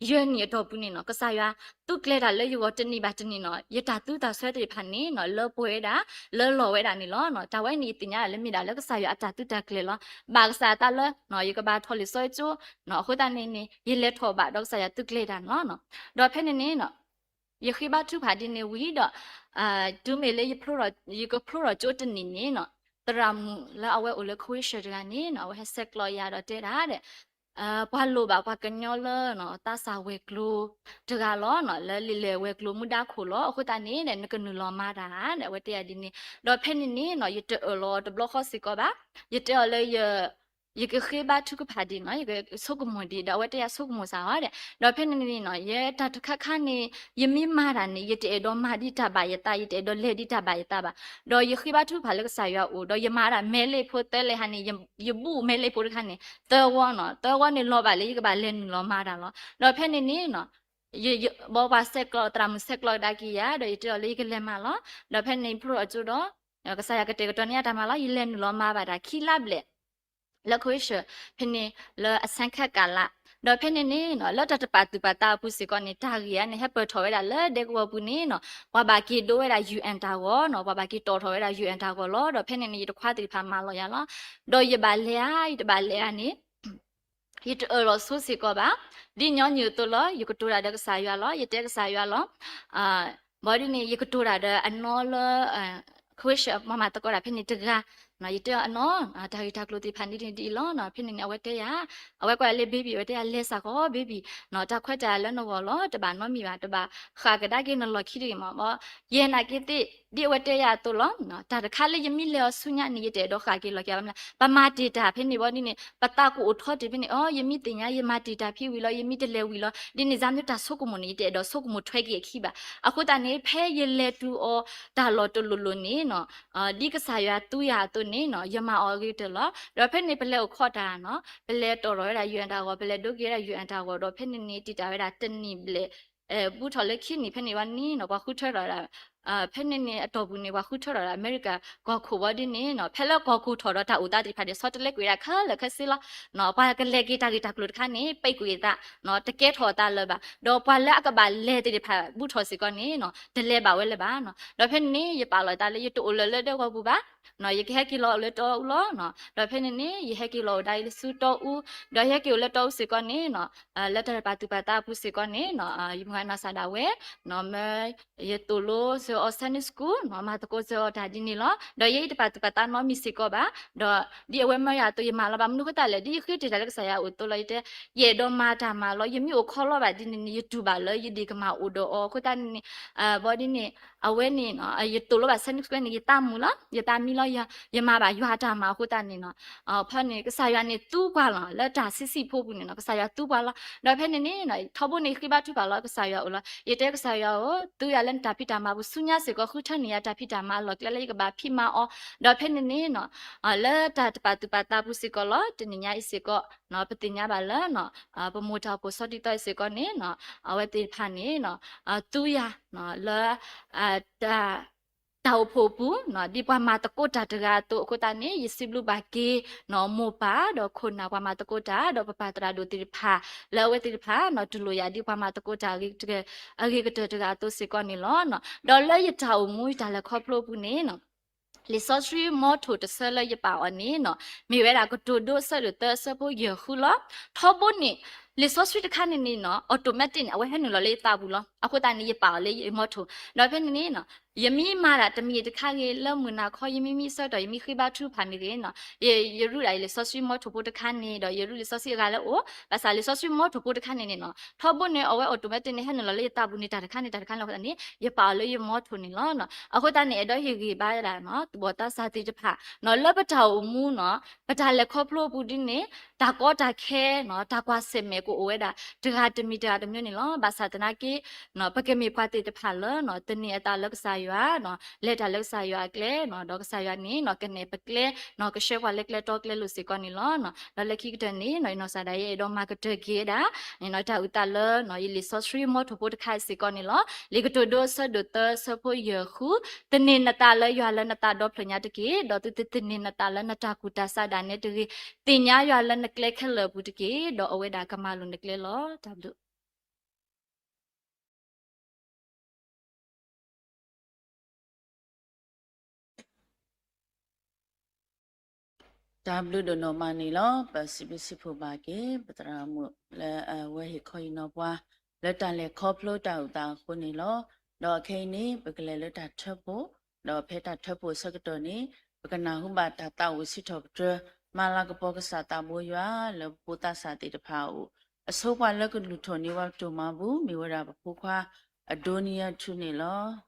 ယဲၢ်နံၣ်အတီၢ်ပူၤန့ၣ်နီၤ ကစၢ်ယွၤ သုးကျဲၤတၢ်လၢယဂီၢ်တနံၤဘၣ်တနံၤနီၤ ယတၢ်သူတၢ်စွဲသ့ၣ်တဖၣ်န့ၣ်နီၤ လၢပှဲၤဝဲဒၣ် လၢလီၤဝဲဒၣ်န့ၣ်လီၤ. တၢ်ဝဲန့ၣ်ယသ့ၣ်ညါဒၣ်လၢမ့ၢ်ဒၣ်လၢကစၢ်ယွၤအတၢ်သုးတၢ်ကျဲၤလီၤ. ဘၣ်ကစၢ်အသးလၢ ယကဘၣ်ထီၣ်လံာ်စီဆှံကၠိနီၤ အဃိသတးန့ၣ်န့ၣ် ယလဲၤထီၣ်ဘၣ်ဒီးကစၢ်ယွၤသုးကျဲၤတၢ်န့ၣ်လီၤ. ဒီးဖဲန့ၣ်န့ၣ်နီၤ ယဃ့ဘါထုကဖၣ်ဒ်န့ၣ်ဝံၤဒီး တုၤမ့ၢ်လၢ ယကဖျိထီၣ်ကၠိတနံၤန့ၣ်နီၤ သရၣ်မုၣ်လၢအဝဲအိၣ်လၢ Croatia တဂၤန့ၣ်နီၤ အဝဲဟဲဆဲးကျိးယၤဒီးတဲဒၣ်ဒီး ပှၤလိၣ်ဘၣ်ပှၤကညီလၢ သးစၢ်ဝဲၤကျိၤတဂၤလီၤနီၤ လၢလံာ်လဲၢ်ဝဲၤကျိၤမူဒါခိၣ်လီၤ. အဃိသတးန့ၣ်ဒီး နကနုာ်လီၤမၤတၢ်ဒီး အဝဲတဲယၤဒ်န့ၣ်. ဒီးဖဲန့ၣ်န့ၣ်နီၤ ယတအၢၣ်လီၤတဘျီဃီစ့ၢ်ကီးဘၣ်. ယတဲအီၤလၢ ယကဃ့ဘါထုကဖၣ်ဒ်နီၤ ယကဆိကမိၣ်ဒံးဒီး အဝဲတဲယၤဆိကမိၣ်စ့ၢ်ကီးဒီး ဒီးဖဲန့ၣ်န့ၣ်နီၤ ယဲတၢ်တခါခါန့ၣ် ယမ့ၢ်မၤတၢ်န့ၣ် ယတအဲၣ်ဒိးမၤဒ်တၢ်ဘၣ်ယသး ယတအဲၣ်ဒိးလဲၤဒ်တၢ်ဘၣ်ယသးဘၣ်. ဒီးယဃ့ဘါထုကဖၣ်လၢကစၢ်ယွၤအအိၣ် ဒီးယမၤဒၣ်မဲလ့ဖိသၢလဲဟါန့ၣ် ယဘူၣ်မဲလ့ဖိတခါန့ၣ် သၢဝီနီၤ သၢဝီန့ၣ်လီၤဘၣ်လၢယကဘၣ်လဲၤနုာ်လီၤမၤတၢ်လီၤ. ဒီးဖဲန့ၣ်န့ၣ်နီၤ ဘၣ်ပှၤဆဲးကျိး သရၣ်မုၣ်ဆဲးကျိးကဒါက့ၤယၤ ဒီးယတဲအီၤလၢယကလဲၤမၤလီၤ. ဒီးဖဲန့ၣ်ယဖျိထီၣ်ကၠိဒီး ကစၢ်ယွၤကတဲာ်ကတီၤန့ၢ်ယၤတၢ်မၤလီၤ ယလဲၤနုာ်လီၤမၤဘၣ်တၢ်ခံလါဘျဲၣ် လၢ Croatia ဖဲန့ၣ် လၢအဆဲးခဲးကလး. ဒီးဖဲန့ၣ်န့ၣ်နီၤ လၢတၢ်တပာ်သူၣ်ပာ်သးအပူၤစ့ၢ်ကီးန့ၣ် တၢ်ဂ့ၢ်အံၤန့ၣ် ဟဲပၢၢ်ထီၣ်ဝဲဒၣ်လၢဒဲကဝီၤပူၤန့ၣ်နီၤ ပှၤဘၣ်က့ၤဒိဝဲဒၣ် UN တၢ်ဂီၤနီၤ ပှၤဘၣ်က့ၤတီၣ်ထီၣ်ဝဲဒၣ် UN တၢ်ဂီၤလီၤ. ဒီးဖဲန့ၣ်န့ၣ် ယတခွါသ့ၣ်တဖၣ်မၤလီၤယၤလီၤ. ဒီးယဘၣ်လဲၤဧါ ယတဘၣ်လဲၤဧါန့ၣ် ယတအၢၣ်လီၤဆိစ့ၢ်ကီးဘၣ်. ဒ်ညီနုၢ်အသိးလီၤ ယကတိၤတၢ်ဒီးကစၢ်ယွၤလီၤ ယတဲကစၢ်ယွၤလီၤ. ဘၣ်ဒ်န့ၣ် ယကတိၤတၢ်ဒီးအနီၢ်လၢ Croatia ပှၤမၤသကိးတၢ်ဖဲန့ၣ်တဂၤ ယတဲအီၤအနီၢ် တၢ်ဂ့ၢ်တၢ်ကျိၤသ့ၣ်တဖၣ်န့ၣ်ဒ်အံၤလီၤ. ဖဲန့ၣ်န့ၣ် အဝဲတဲယၤ အဝဲကွၢ်လၢ baby အဝဲတဲယၤ လဲၤစ့ၢ်ကီး baby တၢ်ခွဲးတၢ်ယာ်လၢနဂီၢ်လီၤ တဘၣ်နီတမံၤဘၣ် တဘၣ်ဃၣ်ကဒါက့ၤနလီၢ်ခံတဂ့ၤမး ဘၣ် ယဲနာ်က့သ့ၣ် ဒ်အဝဲတဲယၤအသိးလီၤ. တၢ်တခါလၢယမ့ၢ်လဲၤအီၤဆူညါန့ၣ် ယတအဲၣ်ဒိးဃၣ်က့ၤလီၢ်ခံဘၣ်မနုၤလဲၣ် ပမၤတ့ၢ်တၢ်ဖဲန့ၣ် ဘၣ်ဒ်န့ၣ် ပသးကအိၣ်ထီတ့ၢ်ဖဲန့ၣ် အိ ယမ့ၢ်သ့ၣ်ညါ ယမၤတ့ၢ်တၢ်ဖဲဝံၤလီၤ ယမ့ၢ်တလဲၤဝံၤလီၤ ဒ်န့ၣ် စၢ်မ့ၢ်တၢ်ဆိကမိၣ်န့ၣ် ယတအဲၣ်ဒိးဆိကမိၣ်ထွဲက့ၤအခံဘၣ်. အဃိသတးန့ၣ် ဖဲယလဲၤတုၤအီၤတၢ်လီၢ်တလီၢ်လီၢ်န့ၣ်နီၤ ဒ်ကစၢ်ယွၤသူယၤအသိးန့ၣ်နီၤ ယမၤအီၤအဂ့ၤကတၢၢ်လီၤ. ဒီးဖဲန့ၣ် ပလဲၤအိၣ်ခိးတၢ်နီၤ ပလဲၤတီၣ်ထီၣ်ဝဲဒၣ် UN တၢ်ဂီၤ ပလဲၤဒိက့ၤဝဲဒၣ် UN တၢ်ဂီၤ ဒီးဖဲန့ၣ်န့ၣ် တံာ်တာ်ဝဲဒၣ်တနံၣ်ဘျဲၣ် ဘူးထီၣ်လၢခံနံၣ် ဖဲန့ၣ်ဝံၤန့ၣ်နီၤ ပှၤဃုထၢထီၣ်ဝဲဒၣ် ဖဲန့ၣ်န့ၣ် အတီၢ်ပူၤန့ၣ် ပှၤဃုထၢထီၣ်ဝဲဒၣ် အမဲရကၤကီၢ်ခိၣ်ဘၣ်ဒ်န့ၣ်နီၤ ဖဲလၢကီၢ်ခိၣ်ထီၣ်ဒီးတၢ်အိၣ်သးသ့ၣ်တဖၣ်န့ၣ် ဆီတလဲကွံာ်ဝဲဒၣ်ခဲလၢာ်ခဲဆ့လီၤ. ပှၤကလဲၤက့ၤတၢ်ဂ့ၢ်တၢ်ကျိၤတခါန့ၣ် ပံးကွံာ်အသး တကဲထီၣ်အသးလၢၤဘၣ်. ဒီးပှၤလၢအကဘၣ်လဲၤသ့ၣ်တဖၣ်ဘူးထီၣ်စ့ၢ်ကီးန့ၣ်နီၤ တလဲၤဘၣ်ဝဲလၢၤဘၣ်နီၤ. ဒီးဖဲန့ၣ်န့ၣ် ယပာ်လီၤသးလၢယတအိၣ်လၢၤလၢဒဲကဝီၤပူၤဘၣ် ယကဟဲက့ၤလီၤအိၣ်လၢတီအူလီၤ. ဒီးဖဲန့ၣ်န့ၣ် ယဟဲက့ၤလီၤအိၣ်ဒၣ်အံၤလၢဆူတီအူ ဒီးယဟဲက့ၤအိၣ်လၢတီအူစ့ၢ်ကီးန့ၣ်နီၤ လၢတၢ်တပာ်သူၣ်ပာ်သးအပူၤစ့ၢ်ကီးန့ၣ်နီၤ ယမုၢ်ဂၤနီၢ်စၢ်ဒၣ်ဝဲ မ့ၢ် ယသိၣ်လိစၢၤအီၤ Sunday school နီၤ မၤသကိးစၢၤအီၤတၢ်ဒ်န့ၣ်လီၤ. ဒီးယဲအံၤတပာ်သူၣ်ပာ်သးနီတမံၤစ့ၢ်ကီးဘၣ်. ဒီးဒ်အဝဲမၢယၤအသိး ယမၤလီၤ ဘၣ်မနုၤအဃိသတးလဲၣ် ဒ်ယဃ့တ့ၢ်တၢ်လၢကစၢ်ယွၤအအိၣ်အသိးလီၤ. ယတဲ ယအဲၣ်ဒိးမၤတၢ်မၤလီၤ ယမ့ၢ်အိၣ်ခီလီဘၣ်ဒ်န့ၣ်န့ၣ် ယတူၢ်ဘၣ်လၢယဒ့ၣ်ကမၢ်အိၣ်ဒီးအီၤ အဃိသတးန့ၣ်န့ၣ် ဘၣ်ဒ်န့ၣ် အဝဲန့ၣ်နီၤ ယတိၢ်လိဘၣ်ဆၢန့ၣ်ကျဲန့ၣ် ယသးမုာ်လီၤ, ယသးမံလီၤ, ယမၤဘၣ်ယွၤအတၢ်မၤအဃိသတးန့ၣ်နီၤ, ဖဲန့ၣ် ကစၢ်ယွၤန့ၣ်သူပှၤလီၤ, လၢတၢ်ဆံးဆံးဖိပူၤန့ၣ်နီၤ ကစၢ်ယွၤသူပှၤလီၤ. ဒီးဖဲန့ၣ်န့ၣ်နီၤ ထီဘိန့ၣ် ယဃ့ဘါထုကဖၣ်လီၤကစၢ်ယွၤအအိၣ်လီၤ. ယတဲကစၢ်ယွၤဧၢ, သူယၤလၢနတၢ်ဖံးတၢ်မၤပူၤ, ဆူညါစ့ၢ်ကီး ဃုထၢန့ၢ်ယၤတၢ်ဖံးတၢ်မၤအလီၢ်ကျဲလၢယကဘၣ်ဖံးမၤအီၤ. ဒီးဖဲန့ၣ်န့ၣ်နီၤ လၢတၢ်တပာ်သူၣ်ပာ်သးပူၤစ့ၢ်ကီးလီၤ. တနံၤညါအံၤစ့ၢ်ကီး ပသ့ၣ်ညါဘၣ်လၢ ပမိၢ်တၢ်အိၣ်ဖှိၣ်စီၤတံၤသီအံၤစ့ၢ်ကီးန့ၣ် အဝဲသ့ၣ်တဖၣ်န့ၣ် သူယၤလၢ တၢ်အိၣ်ဖှိၣ်အပူၤ ဒ်ပှၤမၤသကိးတၢ်တဂၤအသိးအဃိသတးန့ၣ် ယစံးဘျုးဘၣ်က့ၤ မိၢ်ပၢ်ဒီးခိၣ်နၢ်ပှၤမၤသကိးတၢ် ဒီးပပၢ်သရၣ်ဒိၣ်သ့ၣ်တဖၣ် လၢအဝဲသ့ၣ်တဖၣ် တူၢ်လိာ်ယၤဒ်ပှၤမၤသကိးတၢ် အဂ့ၤကတၢၢ်တဂၤအသိးစ့ၢ်ကီးန့ၣ်လီၤ. ဒီးလၢယတၢ်အိၣ်မူ ယတၢ်လဲၤခီဖျိအပူၤန့ၣ် လံာ်စီဆှံမီထိၣ်တဆၢလၢယပာ်အီၤန့ၣ်နီၤ မ့ၢ်ဝဲဒၣ်ကတိၤဒိအဆၢဒိၣ်သၢ အဆၢဖိယဲၢ်ဃုလီၤ. ထီဘိန့ၣ် လံာ်စီဆှံတခါန့ၣ်န့ၣ်နီၤ automatic န့ၣ် အဝဲဟဲနုာ်လီၤလၢယသးပူၤလီၤ. အဃိသတးန့ၣ် ယပာ်အီၤလၢယမီထိၣ် ဒီးဖဲန့ၣ်န့ၣ်နီၤ ယမ့ၢ်မၤဒၣ်တမံၤတခါဂ့ၤ လၢမုၢ်နၤခီ ယမ့ၢ်မံအဆၢကတီၢ် ယမ့ၢ်ဃ့ဘါထုကဖၣ်မ့ၢ်ဂ့ၤနီၤ ယ ယရူၣ်ဒၣ်ယလံာ်စီဆှံမီထိၣ်ဖိတခါန့ၣ် ဒီးယရူၣ်လံာ်စီဆှံအဂၤလၢအအိၣ် ဘၣ်ဆၣ်လံာ်စီဆှံမီထိၣ်ဖိတခါန့ၣ်န့ၣ်နီၤ ထီဘိန့ၣ် အဝဲ automatic န့ၣ် ဟဲနုာ်လီၤလၢယသးပူၤန့ၣ် တၢ်တခါန့ၣ် တၢ်တခါန့ၣ်အဃိသတးန့ၣ် ယပာ်အီၤလၢယမီထိၣ်န့ၣ်လီၤ. အဃိသတးန့ၣ် အဲၣ်ဒိးဟ့ၣ်ဂံၢ်ဘါဒၣ်နီၤ သူၣ်ဘီၣ်သးစၢ်သ့ၣ်တဖၣ်နီၤ လၢပတၢ်အိၣ်မူနီၤ ပတၢ်လဲၤခီဖျိအပူၤဒ်န့ၣ် တၢ်ကီတၢ်ခဲနီၤ တၢ်ကွၢ်ဆၢၣ်မဲာ်ကအိၣ်ဝဲဒၣ် တဂၤတမံၤတဂၤတမံၤန့ၣ်လီၤ. ဘၣ်ဆၣ်သနာ်က့ ပကမ့ၢ်ပှၤသ့ၣ်တဖၣ်လၢ သန့ၤအသးလၢကစၢ်ယွၤ လဲၤတၢ်လၢကစၢ်ယွၤအကျဲ ဒီးကစၢ်ယွၤန့ၣ် ကနဲၣ်ပကျဲ ကဆှၢပှၤလၢကျဲတီကျဲလိၤစ့ၢ်ကီးန့ၣ်လီၤ. ဒီးလၢခံကတၢၢ်န့ၣ် ယနီၢ်ကစၢ်ဒၣ်ယဲ အဲၣ်ဒိးမၤကတၢၢ်က့ၤဝဲဒၣ် တၢ်အုၣ်သးလၢ ယလံာ်စီဆှံမီထိၣ်ဖိတခါစ့ၢ်ကီးန့ၣ်လီၤ. လံာ်ကတိၤဒိအဆၢဒိၣ်သၢ အဆၢဖိယဲၢ်ဃု, သန့ၤနသးလၢယွၤလၢနသးဒီဖျၢၣ်ညါတက့ၢ်, ဒီးသုတသန့ၤနသးလၢနတၢ်ကူၣ်တၢ်ဆးဒၣ်နဲတဂ့ၤ, သ့ၣ်ညါယွၤလၢနကျဲခဲလၢာ်အပူၤတက့ၢ်, ဒီးအဝဲဒၣ်ကမၤလိာ်နကျဲလီၤ. တၢ်ဘျုး တၢ်ဘျုးဒိၣ်နီၢ်မးန့ၣ်လီၤ. ပစံးဘျုးစံးဖှိၣ်ဘၣ်က့ၤ ပသရၣ်မုၣ်လၢအဝဲဟ့ၣ်ခီဟ့ၣ်နီၤပှၤ လၢတၢ်လဲၤခီဖျိတၢ်အုၣ်သးအဃိန့ၣ်လီၤ. ဒီးခဲအံၤန့ၣ် ပကလဲၤလၢတၢ်ထၢဖှိၣ်, ဒီးဖဲတၢ်ထၢဖှိၣ်အဆၢကတီၢ်န့ၣ် ပကနၢ်ဟူဘၣ်တၢ်သးဝံၣ်စံးထီၣ်ပတြၢၤ မၤလၤကပီၤကစၢ်သးဘိယွၤ လၢပဖိသးစၢ်သ့ၣ်တဖၣ်အအိၣ်, အဆိပှၤလၢကလုၢ်ထီၣ်န့ၢ်ပှၤကတိၤမၤဘူၣ် မ့ၢ်ဝဲဒၣ်ပဖိခွါ အဒိနံယၤထူန့ၣ်လီၤ.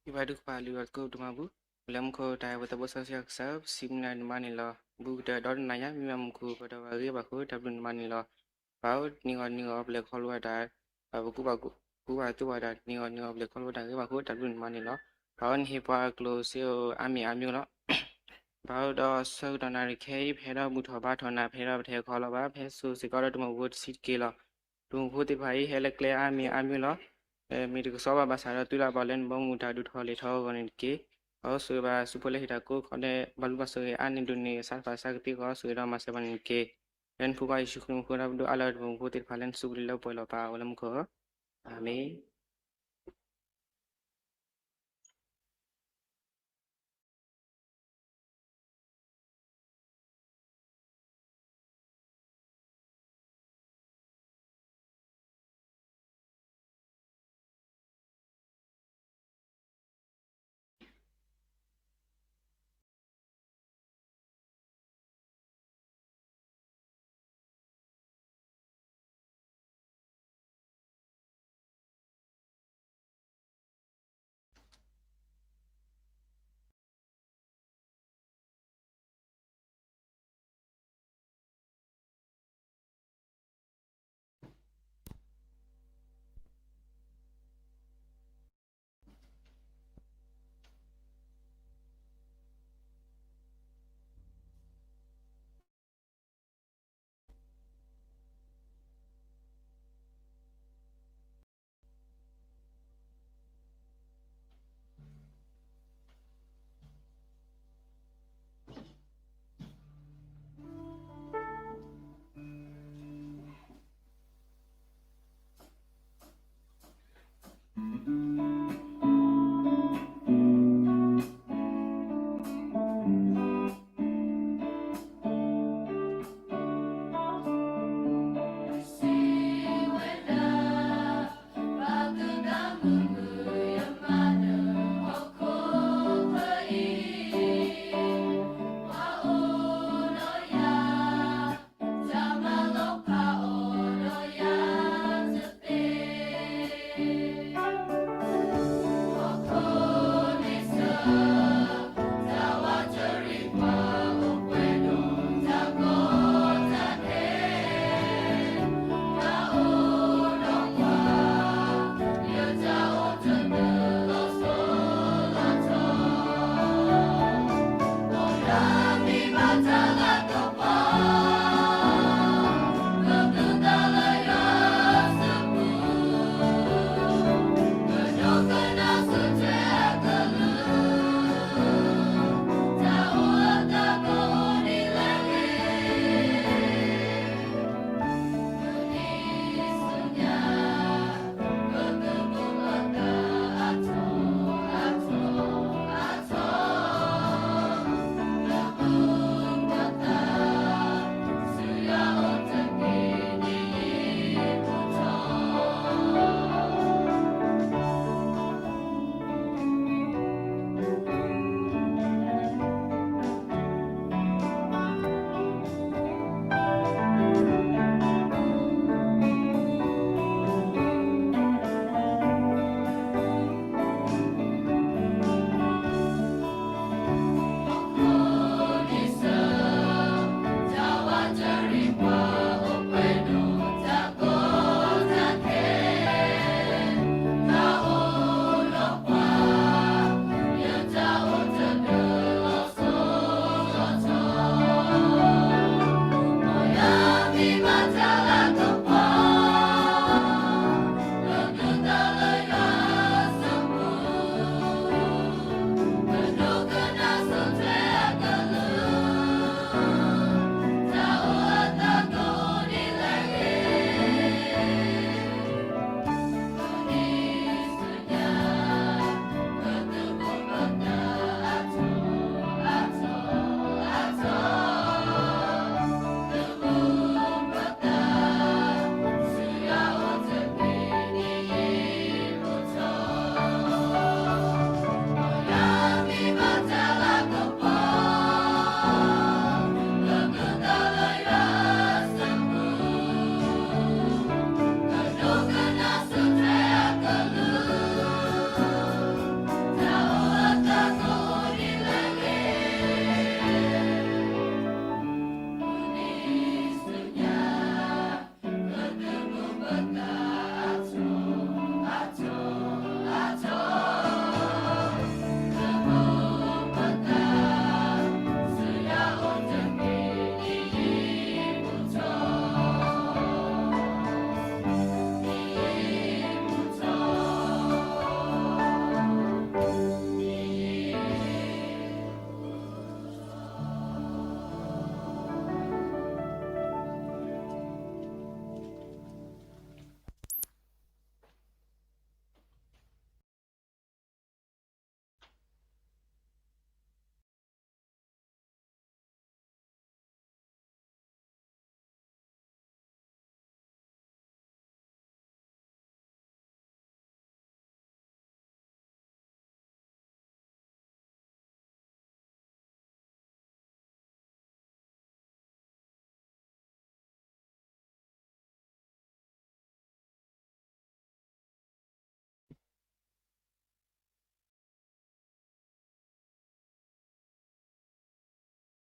ယဘၣ်ဒုးကပာ်လုၢ်အီၤသကိးပတမၤဘူၣ်, ပလၢမူခိၣ်တၢ်ဟဲပသးဘိစီဆှံအကစၢ်, ပစံးဘျုးနၤဒိၣ်မးန့ၣ်လီၤ. ဘူးကတၢၢ်ဒီတနၤညါ မ့ၢ်မၤမုၢ်ခုၣ် ပဒီးဘၣ်ဂ့ၤဘၣ်ဃိ တၢ်ဘျုးနၤမးန့ၣ်လီၤ. ပၢ်ဧၢ, နံၤဂီၤနံၤဂီၤပလဲၤခီဖျိဘၣ်တၢ်, ပကူၣ်ဘၣ်ကူၣ်ဘၣ်သိဘၣ်တၢ်, နံၤဂီၤနံၤဂီၤပလဲၤခီဖျိဘၣ်တၢ်ဂ့ၤဘၣ်ဃိ တၢ်ဘျုးနၤမးန့ၣ်လီၤ. ပၢ်ဧၢ, နဟ့ၣ်ပှၤအကျိၣ်စ့ဧိၤအါမံၤအါမံၤလီၤ. ပၢ်ဧၢ, ဒီးဆၢကတီၢ်နၣ်ရံၣ်ခဲအံၤ ပဟဲဒီးဘူၣ်ထီၣ်ဘါထီၣ်နၤ, ပဟဲဒီးပတဟဲခီလီၤဘၣ်, ပဟဲစိာ်စ့ၢ်ကီးဒီးတၢ်မုၢ်ဖိတဆံးတက့ၢ်လီၤ. တၢ်မုၢ်ဖိသ့ၣ်တဖၣ်အံၤ ဟဲလၢကျဲအါမံၤအါမံၤလီၤ. မ့ၢ်တကဆှီဘၣ်ဘၣ်ဆၣ်ဒီး သုလၢအဘၣ်လၢနဘီမုၢ်တၢ်ဒိၣ်ထီၣ်လဲၢ်ထီၣ်အဂီၢ်န့ၣ်တက့ၢ်. ပၢ်ဧၢ, ဆိၣ်ဂ့ၤဘၣ်စူၢ်ဖိလၢဟ့ၣ်တၢ်ကိးဂီၤဒဲး ဘၣ်လူၤဘၣ်ဆိၣ်ဂ့ၤအါန့ၢ်ဒိၣ်န့ၢ် အဆၢတဖၣ်ဆၢကသ့အဂီၢ် ဆိၣ်ဂ့ၤဒီးမၤစၢၤပှၤန့ၣ်တက့ၢ်. လၢနဖိခွါယ့ၣ်ၡူးခရံာ်မံၤအဃိဒီး ပဒိးအါလၢတၢ်မုၢ်ဖိသ့ၣ်တဖၣ်လၢနစုပူၤလၢပှဲၤလီၤပၢ် အိၣ်လၢမူခိၣ်ဧၢ, အၤမ့ၣ်.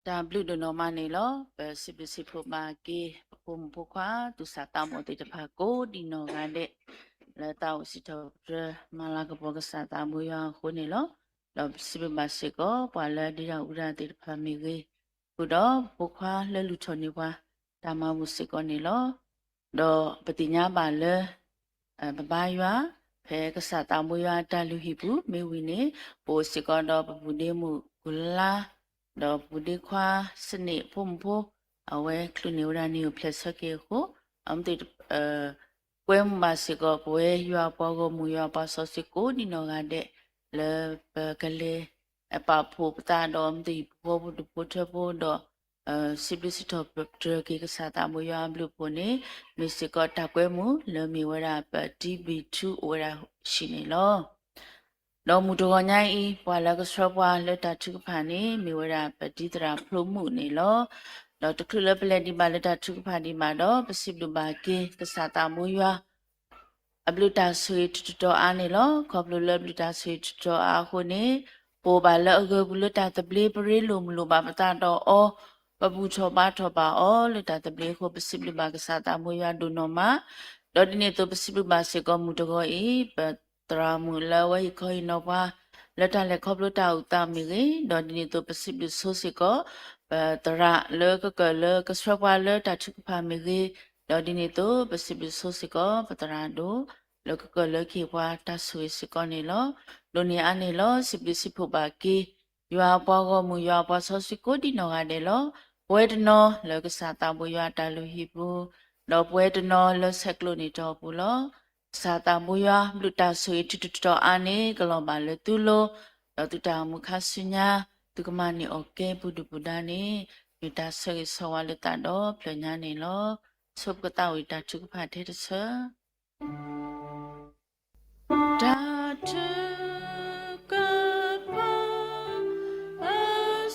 တၢ်ဘျုးဒိၣ်နီၢ်မးန့ၣ်လီၤ. ပစံးဘျုးစံးဖှိၣ်ဘၣ်က့ၤ ပဖိမုၣ်ဖိခွါ သူၣ်စၢ်သးဘီၣ်သ့ၣ်တဖၣ်ကိးဒံးနီၢ်ဂၤဒဲး လၢသးအိၣ်စံးထီၣ်ပတြၢၤ မၤလၤကပီၤကစၢ်သးဘိယွၤအဃိန့ၣ်လီၤ. ဒီးပစံးဘျုးဘၣ်စ့ၢ်ကီး ပှၤလၢအဒုးတၢ်အူတၢ်သ့ၣ်တဖၣ်မ့ၢ်ဂ့ၤ, ဃုာ်ဒီးပဖိခွါလၢလူၤထီၣ်န့ၢ်ပှၤ တၢ်မၤဘူၣ်စ့ၢ်ကီးန့ၣ်လီၤ. ဒီးပသ့ၣ်ညါဘၣ်လၢ ပဘါယွၤ ဖဲကစၢ်သးဘိယွၤအတၢ်လုၢ်ဟံၣ်ပူၤ မ့ၢ်ဝံၤန့ၣ် ပအိၣ်စ့ၢ်ကီးဒီးပဘူးဒ့မုၣ်ကူၤလါ ဒီးပဘူးဒ့ခွါစနံးဖိမုၣ်ဖိ အဝဲချုးန့ၢ်ဝဲဒၣ်နံၣ်အိၣ်ဖျဲၣ်ဆၢက့ၤအဃိ အမ့ၢ်သ့ၣ် ကွဲမုာ်ဘၣ်စ့ၢ်ကီး ပဝဲယွၤအပှၤဂီၢ်မုၢ် ယွၤအပှၤစီဆှံကိးဒံးနီၢ်ဂၤဒဲး လၢပကလဲၤ ပာ်ဖှိၣ်ပသးဒီး မ့ၢ်သ့ၣ်ယဖိဖိဒူၣ်ဖိထၢဖိဒီး စံးဘျုးစံးထီၣ်ပတြၢၤက့ၤကစၢ်သးဘိယွၤအဘျုးအဖှိၣ်န့ၣ် မ့ၢ်စ့ၢ်ကီးတၢ်ကွဲမုာ်လၢမ့ၢ်ဝဲဒၣ်ပတံဘံၣ်ထူအိၣ်ဝဲဒၣ်ဆံးန့ၣ်လီၤ. ဒီးမုၢ်တဂီၤညါအံၤ ပှၤလၢကဆှၢပှၤလၢတၢ်ထုကဖၣ်န့ၣ် မ့ၢ်ဝဲဒၣ်ပတံသရၣ်ဖျိမုၣ်န့ၣ်လီၤ. ဒီးတချုးလၢပလဲၤဒံးဘၣ်လၢတၢ်ထုကဖၣ်ဒံးဘၣ်ဒီး ပစံးဘျုးဘၣ်က့ၤကစၢ်သးဘိယွၤ အဘျုးတၢ်ဆိၣ်ဂ့ၤထူးထူးတီၤအါန့ၣ်လီၤ. ခီဖျိလၢအဘျုးတၢ်ဆိၣ်ဂ့ၤထူးထူးတီၤအါအဃိန့ၣ် ပအိၣ်ဘၣ်လၢအဂၢၢ်ပူၤလၢတၢ်သဘျ့ ပရ့လိာ်မုာ်လိာ်ဘၣ်ပသးဒီးအီၤ ပဘူၣ်ထီၣ်ဘါထီၣ်ဘၣ်အီၤလၢတၢ်သဘျ့အဃိ ပစံးဘျုးဘၣ်ကစၢ်သးဘိယွၤဒိၣ်နီၢ်မး ဒီးဒ်န့ၣ်အသိးပစံးဘျုးဘၣ်စ့ၢ်ကီးမုၢ်တဂီၤအံၤ ပသရၣ်မုၣ်လၢအဝဲဟ့ၣ်ခီဟ့ၣ်နီၤပှၤ လၢတၢ်လဲၤခီဖျိတၢ်အိၣ်သးမ့ၢ်ဂ့ၤ, ဒီးဒ်န့ၣ်အသိးပစံးဘျုးဆိစ့ၢ်ကီး ပသရၣ်လၢကကၢၢ်လၢကဆှၢပှၤလၢတၢ်ထုကဖၣ်မ့ၢ်ဂ့ၤ, ဒီးဒ်န့ၣ်အသိးပစံးဘျုးဆိစ့ၢ်ကီး ပသရၣ်ဒိၣ် လၢကကၢၢ်လၢကဟ့ၣ်ပှၤတၢ်ဆိၣ်ဂ့ၤစ့ၢ်ကီးန့ၣ်လီၤ. ဒိးန့ၢ်အါန့ၣ်လီၤ စံးဘျုးစံးဖှိၣ်ဘၣ်က့ၤ ယွၤအပှၤဂီၢ်မုၢ် ယွၤအပှၤစီဆှံကိးဒံးနီၢ်ဂၤဒဲးလီၤ. ပဝဲတနီၤလၢကစၢ်သးဘိယွၤအတၢ်လုၢ်ဟံၣ်ပူၤ, ဒီးပဝဲတနီၤလၢဆဲးကျိးန့ၢ်တၢ်အပူၤလီၤ. ကစၢ်သးဘိယွၤ ဘျုးတၢ်ဆိၣ်ဂ့ၤထူးထူးတီၤတီၤအါန့ၣ် ကလီၤဘၣ်လၢသုလိၤ, ဒီးသုတၢ်အိၣ်မူခါဆူညါ သုကမၤန့ၢ်အီၣ်ကဲပူၤဒုၣ်ပူၤဒါန့ၣ် မ့ၢ်တၢ်ဆၢဂ့ၤဆၢဝါလၢသးဒီဖျၢၣ်ညါန့ၣ်လီၤ. ဆိပကသးဝံၣ်တၢ်ထုကဖၣ်ထဲတဆၢ တၢ်ထုကဖၣ် အ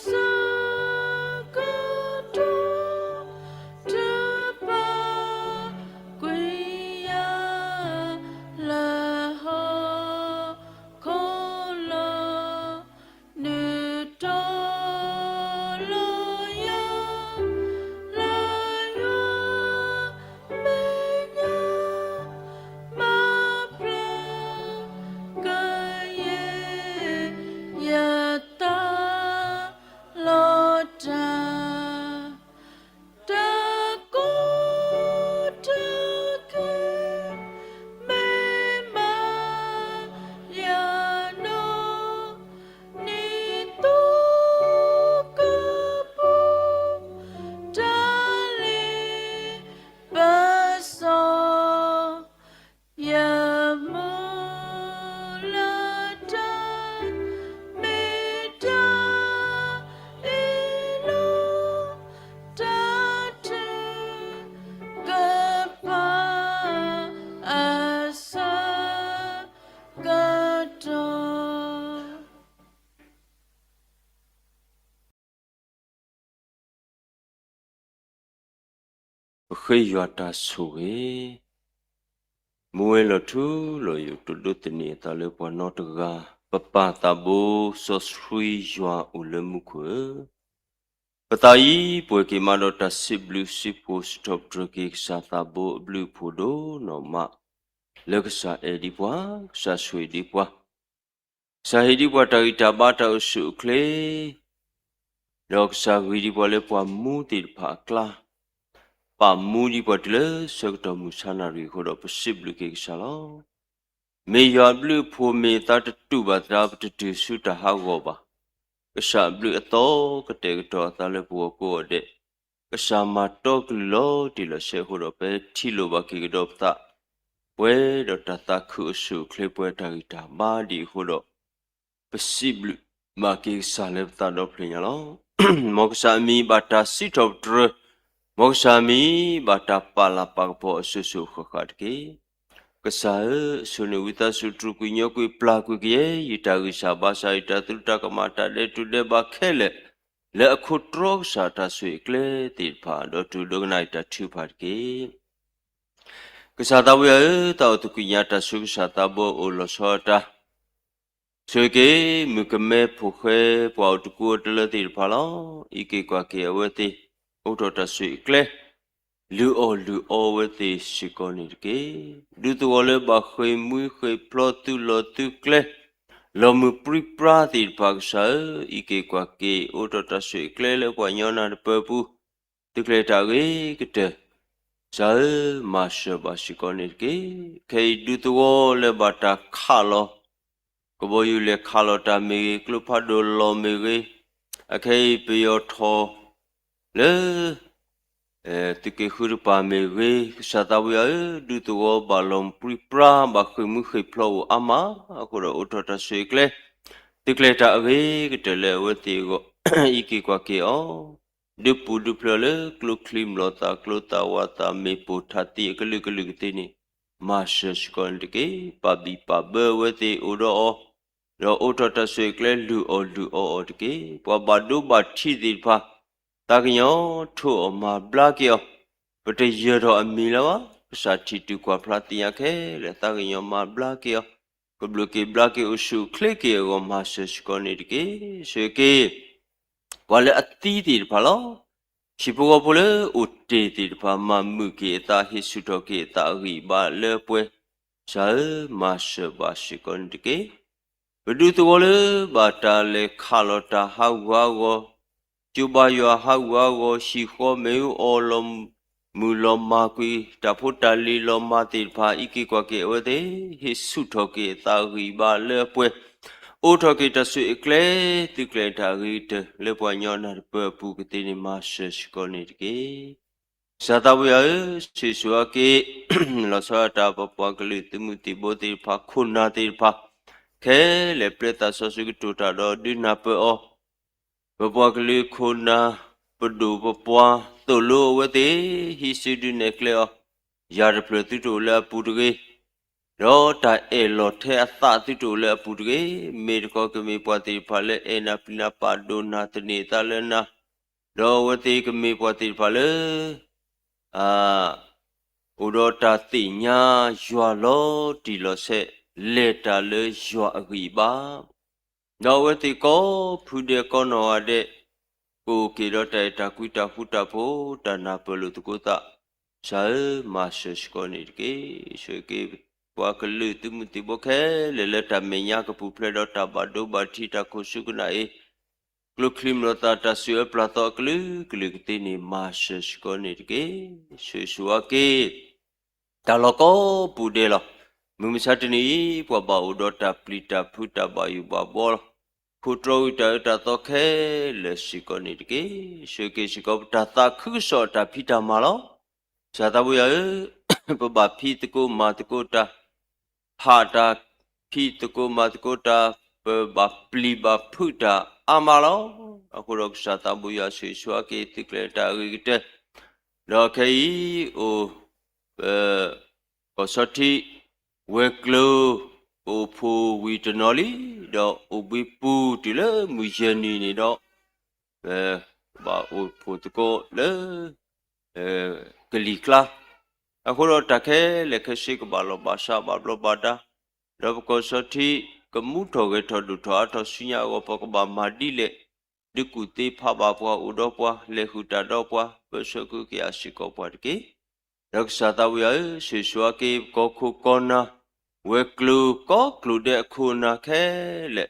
ဆၢကတီၢ် တပာ်ကွံာ်ယၤလၢဟီၣ်ခိၣ်လီၤ. နုာ်တီၤလီၤယၤ လၢယွၤမဲာ်ညါ မၤဖျါ ကယဲၢ် ယသးလီၤတၢ် တၢ်ကိးတၢ်ဂီၤ မ့ၢ်မၤယၤနီၢ် နံၤသီကပူၤ တၢ်လ့ပစီ ယမုၢ်လၢ်တၢ် မ့ၢ်တၢ်အ့ၣ်လိာ် တၢ်ထုကဖၣ် အဆၢကတီၢ် ပဃ့ယွၤတၢ်ဆိၣ်ဂ့ၤ, မူဝဲလီၤထူလီၤယိာ် တဒိးသန့ၤအသးလၢပှၤနီတဂၤ, ပပၢ်သးဘိစီဆှံယွၤအိၣ်လၢမူခိၣ်ဧၢ, ပသးအံၤပှဲၤက့ၤမးဒီးတၢ်စံးဘျုးစံးဖှိၣ် စံးထီၣ်ပတြၢၤက့ၤကစၢ်သးဘိအဘျုးအဖှိၣ်ဒိၣ်နီၢ်မး, လၢကစၢ်အဲၣ်ဒံးပှၤ, ကစၢ်ဆိၣ်ဂ့ၤဒံးပှၤ ကစၢ်ဟ့ၣ်ဒံးပှၤတၢ်ဂံၢ်တၢ်ဘါတၢ်အိၣ်ဆူၣ်အိၣ်ချ့, ဒီးကစၢ်ဂ့ၤဒံးပှၤလၢပှၤမူသ့ၣ်တဖၣ်အကျါ, ပာ်မူဒံးပှၤတုၤလၢဆၢကတီၢ်မုၢ်ဆါနၣ်ရံၣ်အဃိဒီး ပစံးဘျုးက့ၤကစၢ်လီၤ. မ့ၢ်ယွၤအဘျုးအဖှိၣ်မ့ၢ်အသးတတူာ်ဘၣ်သး ပတတုၤဆူတၢ်ဟးဂီၤဘၣ်. ကစၢ်အဘျုးအသီကတဲာ်ကတီၤအသးလၢပဂီၢ်ကိးဂၤဒဲး, ကစၢ်မၤတီကလုၢ်လီၤတံၢ်လီၤဆဲးအဃိဒီး ပထံၣ်လိာ်ဘၣ်က့ၤကဒီးပသး, ပှဲၤဒီးတၢ်သးခုအိၣ်ဆူၣ်အိၣ်ချ့ ပှဲၤတၢ်ဂံၢ်တၢ်ဘါဒံးအဃိဒီး ပစံးဘျုးဘၣ်က့ၤကစၢ်လၢပသးဒီဖျၢၣ်ညါလီၤ. မ်ကစၢ်အမံၤဘၣ်တၢ်စံးထီၣ်ပတြၢၤ, မ်ကစၢ်အမံၤဘၣ်တၢ်ပာ်လၤပာ်ကပီၤအစိၤစိၤဃၣ်ဃၣ်တက့ၢ်. ကစၢ်ဧၢ, အဆိန့ၣ်ဝံသးစူၤ တြူာ်ကွံာ်ညီကွံာ်ပျၢ်ကွံာ်ကယဲၢ် ယတၢ်ဂံၢ်စၢ်ဘါစၢ် ယတၢ်သရူးတၢ်ကမၣ် တၢ်ဒဲးတူာ်ဒဲးဘးခဲလၢာ်, လၢအခိးတြီကစၢ်တၢ်ဆိၣ်ဂ့ၤအကျဲသ့ၣ်တဖၣ် ဒီးတူၢ်ဒိကနၣ်ယတၢ်ထုကဖၣ်တက့ၢ်. ကစၢ်သးဝံယွၤဧၢ, သးအိၣ်သကိးညါတၢ်ဆူကစၢ်သးဘိအအိၣ်လီၤဆီဒၣ်တၢ် ဆိၣ်ဂ့ၤက့ၤ မုၣ်ကမဲဖိဃဲ ပှၤအိၣ်တကူအတလၢသ့ၣ်တဖၣ်လီၤ. အံးက့ၤကွၢ်က့ၤအဝဲသ့ၣ် အိးထီၣ်တၢ်ဆိၣ်ဂ့ၤအကျဲ လုၢ်အီၣ်လုၢ်အီဝဲသ့ၣ်စ့ၢ်ကီးန့ၣ်တက့ၢ်. ဒူသဝီလၢဘၣ်ဃ့ၢ်မှံဃ့ၢ်ဖျိသုးလီၢ်သုးကျဲ လီၤမုၢ်ပြံပြါသ့ၣ်တဖၣ်ကစၢ်ဧၢ, အံးက့ၤကွၢ်က့ၤ အိးထီၣ်တၢ်ဆိၣ်ဂ့ၤအကျဲလၢပှၤကညီနၢ်တပၢၢ်အပူၤ သုးကျဲၤတၢ်အဂ့ၤကတၢၢ် ကစၢ်ဧၢ, မၤစၢၤဘၣ်စ့ၢ်ကီးန့ၣ်တက့ၢ်. ခဲအံၤဒူသဝီလၢဘၣ်တၢ်ခးလီၤ ကဘီယူၤလဲၤခးလီၤတၢ်မ့ၢ်ဂ့ၤ, ကျိဖးဒိၣ်လီၤမ့ၢ်ဂ့ၤ, အခဲအံၤပယီၤထီၣ်လၢ သုးက့ဃုတကပၤမ့ၢ်ဂ့ၤ, ကစၢ်သးဝံၣ်ဧၢ, ဒူသဝီဘၣ်လီၤပြံပြါ ဘၣ်ဃ့ၢ်မှံဃ့ၢ်ဖျိအိၣ်အါမး, အဃိဒီးအိးထီၣ်တၢ်ဆိၣ်ဂ့ၤအကျဲ သုးကျဲၤတၢ်အဂ့ၤကတၢၢ်လၢအဝဲသ့ၣ်အဂီၢ် အံးက့ၤကွၢ်က့ၤအီၤ, ဒုးပူၤဒုးဖျဲးလၢကျိချံမျိာ်သၣ် ကျိသၣ်ဝါသၣ် မ့ၣ်ပိၢ်ထၣ်သံအကလုာ်ကလုာ်ကသ့န့ၣ် မၤစၢၤစ့ၢ်ကီးန့ၣ်တက့ၢ်. ပာ်ဘံၣ်ပာ်ဘၢအဝဲသ့ၣ်အိၣ်ဒီးအီၤ, ဒီးအိးထီၣ်တၢ်ဆိၣ်ဂ့ၤအကျဲ လုၢ်အီၣ်လုၢ်အီအီၤတက့ၢ်. ပှၤဘၣ်ဒိဘၣ်ထံးသ့ၣ်တဖၣ် သးကညီၤထိၣ်အီၤမၤဘျါက့ၤအီၤ, ပတယၢၤထီၣ်အမံၤလၢၤဘၣ်, ကစၢ်ထံၣ်တုၤကွၢ်ဖျါသ့ၣ်ညါခဲလၢာ် သးကညီၤမၤဘျါက့ၤအီၤ, ကဘျုးက့ၤဘျါက့ၤအိၣ်ဆူၣ်အိၣ်ချ့က့ၤအဂီၢ် မၤစၢၤစ့ၢ်ကီးန့ၣ်တက့ၢ်. ဆိၣ်ဂ့ၤက့ၤ ပှၤလၢအသံသ့ၣ်တဖၣ်လီၤ. ဟံၣ်ဖိဃီဖိလၢအိၣ်တ့ၢ်သ့ၣ်တဖၣ် မၤမုာ်က့ၤအသး ဟ့ၣ်ဆူၣ်ထီၣ်က့ၤအသးအဂံၢ်အဘါလၢပှဲၤ, ကစၢ်ဧၢ, မၤစၢၤဘၣ်စ့ၢ်ကီးန့ၣ်တက့ၢ်. ပဒူသဝီလၢဘၣ်တၢ်လဲၤခးလီၤတၢ်ဟးဂူာ်ဟးဂီၤ, ကၠိဘါယွၤဟးဂူာ်ဟးဂီၤ, ဟံၣ်ဃီမ့ၣ်အူအီၣ်လီၤမုၢ်လီၤမၢ်ကွံာ်, တၢ်ဖိတၢ်လံၤလီၤမၢ်သ့ၣ်တဖၣ် အံးက့ၤကွၢ်က့ၤအဝဲသ့ၣ်, ဟ့ၣ်ဆူၣ်ထီၣ်က့ၤအသးအဂံၢ်အဘါလၢအပှဲၤ, အိးထီၣ်က့ၤတၢ်ဆိၣ်ဂ့ၤအကျဲ သုးကျဲၤတၢ်အဂ့ၤကတၢၢ် လၢပှၤကညီနၢ်တပၢၢ်အပူၤကသ့န့ၣ် မၤစၢၤစ့ၢ်ကီးန့ၣ်တက့ၢ်. ကစၢ်သးဝံၣ်ဧၢ, ဆိၣ်ဂ့ၤဆိၣ်ဝါက့ၤ လီၤဆီဒၣ်တၢ်ပပှၤကလုာ်သုးမုၢ်သံၣ်ဘိသ့ၣ်တဖၣ် ခိၣ်နၢ်သ့ၣ်တဖၣ် ခဲလၢာ်ပျဲသးစီဆှံကတိၤတၢ်ဒီးဒုးနၢ်ပၢၢ်အီၤ, ပပှၤကလုာ်ခိၣ်နၢ် ပဒိၣ်ပပှၢ်သိၣ်လိအဝဲသ့ၣ် ဟံးစုဒုးနဲၣ်ကျဲအီၤ, ယၢ်တဖျၢၣ်သုတအိၣ်လၢအပူၤတဂ့ၤ, ဒီးတၢ်အဲၣ်လီၤထဲအသးသုတအိၣ်လၢအပူၤတဂ့ၤ, မ့ၢ်တခီကမ့ၢ်ပှၤသ့ၣ်တဖၣ်လၢအဲၣ်နၤပျံၤနၤပာ်ဒိၣ်နၤသန့ၤအသးလၢနၤ, ဒီးအဝဲသ့ၣ်ကမ့ၢ်ပှၤသ့ၣ်တဖၣ်လၢ အိၣ်ဒီးတၢ်သ့ၣ်ညါယွၤလီၤတံၢ်လီၤဆဲး, လဲၤတၢ်လၢယွၤအဂံၢ်အဘါ, ဒီးအဝဲသ့ၣ်ကိးဖုဒဲးကိးနီၢ်ဂၤဒဲး ကအိၣ်က့ၤဒီးတၢ်အဲၣ်တၢ်ကွံတၢ်ဃူတၢ်ဖိး တၢ်နၢ်ပၢၢ်လိာ်သကိးသး, ကစၢ်ဧၢ, မၤစၢၤစ့ၢ်ကီးန့ၣ်တက့ၢ်. ဆိၣ်ဂ့ၤက့ၤ ပှၤကလုာ်သုးမုၢ်သံၣ်ဘိခဲလၢာ်လၢတၢ်မဲာ်ညါကပူၤဖျဲးဒီးတၢ်ဘၣ်ဒိဘၣ်ထံးတၢ်ခိၣ်ဆူကနၣ်အ့ၣ် ကျိချံမျိာ်သၣ် တၢ်စူၢ်အၢပျၢ်သီအကလုာ်ကလုာ်ကသ့န့ၣ် မၤစၢၤစ့ၢ်ကီးန့ၣ်တက့ၢ်. ဆိၣ်ဂ့ၤဆိၣ်ဝါက့ၤ တၢ်လီၢ်ကိးပူၤဒဲးလီၤ. မုၢ်မဆါတနံၤအံၤ ပှၤဘၣ်အိၣ်ဒီးတၢ်ပျံၤတၢ်ဖုးတၢ်ဘၣ်ယိၣ်ဘၣ်ဘှီလီၤ. ခိးတြီဝံၤတၢ်အၢတၢ်သီခဲလၢာ်စ့ၢ်ကီးန့ၣ်တက့ၢ်. ဆိၣ်ဂ့ၤက့ၤစ့ၢ်ကီးပတၢ်သးခုကစီၣ်အတၢ်ဖံးတၢ်မၤလီၤ. ကစၢ်သးဝံၣ်ဧၢ, ပဘၣ်ဖံးသကိးမၤသကိးတၢ် ဟးတၢ်ဖံးသကိးမၤသကိးတၢ်, ပဘၣ်ပျံၤဘၣ်ဖုးတၢ်အါမးလီၤ. အဃိဒီးကစၢ်သးဘိယွၤဆိၣ်ဂ့ၤဆိၣ်ဝါက့ၤသုးကျဲၤတၢ်အဂ့ၤကတၢၢ်, ဒီးခဲအံၤအိၣ် ပ ကီၢ်ဆီထံး ဝဲၤကျိၤ ပအိၣ်ဖှိၣ်ဝံၤတနီၤလံ, ဒီးအိၣ်ဘှံးပူၤတုၤလၢမုၢ်ယဲၢ်နံၤန့ၣ်ဒီး ပဘၣ်အိၣ်ဖှိၣ်သကိးလၢ ကလံၤကျါ, အဃိဒီးတၢ်ခဲလၢာ်ခဲဆ့ကဘၣ်လီၢ်ဘၣ်စးဘၣ်ဘျီးဘၣ်ဒါ, ဒီးပကီၢ်ဆီထံး ကမူထီၣ်ဂဲၤထီၣ်ဒိၣ်ထီၣ်အါထီၣ်ဆူညါအဂီၢ် ပကဘၣ်မၤဒ်လဲၣ်, ဒုးကူၣ်သ့ဖးဘၣ်ပှၤ အိၣ်ဒီးပှၤ လဲၤဃုာ်တၢ်ဒီးပှၤ ပၢဆှၢကဟုကယာ်စ့ၢ်ကီးပှၤတက့ၢ်. ဒီးကစၢ်သးဝံၣ်ဧၢ, ဆိၣ်ဂ့ၤဆိၣ်ဝါက့ၤ ပကီၢ်ခိၣ်ကီၢ်နၢ် ဝဲၤကျိၤကိးကျိၤဒဲးအခိၣ်အနၢ်ခဲလၢာ်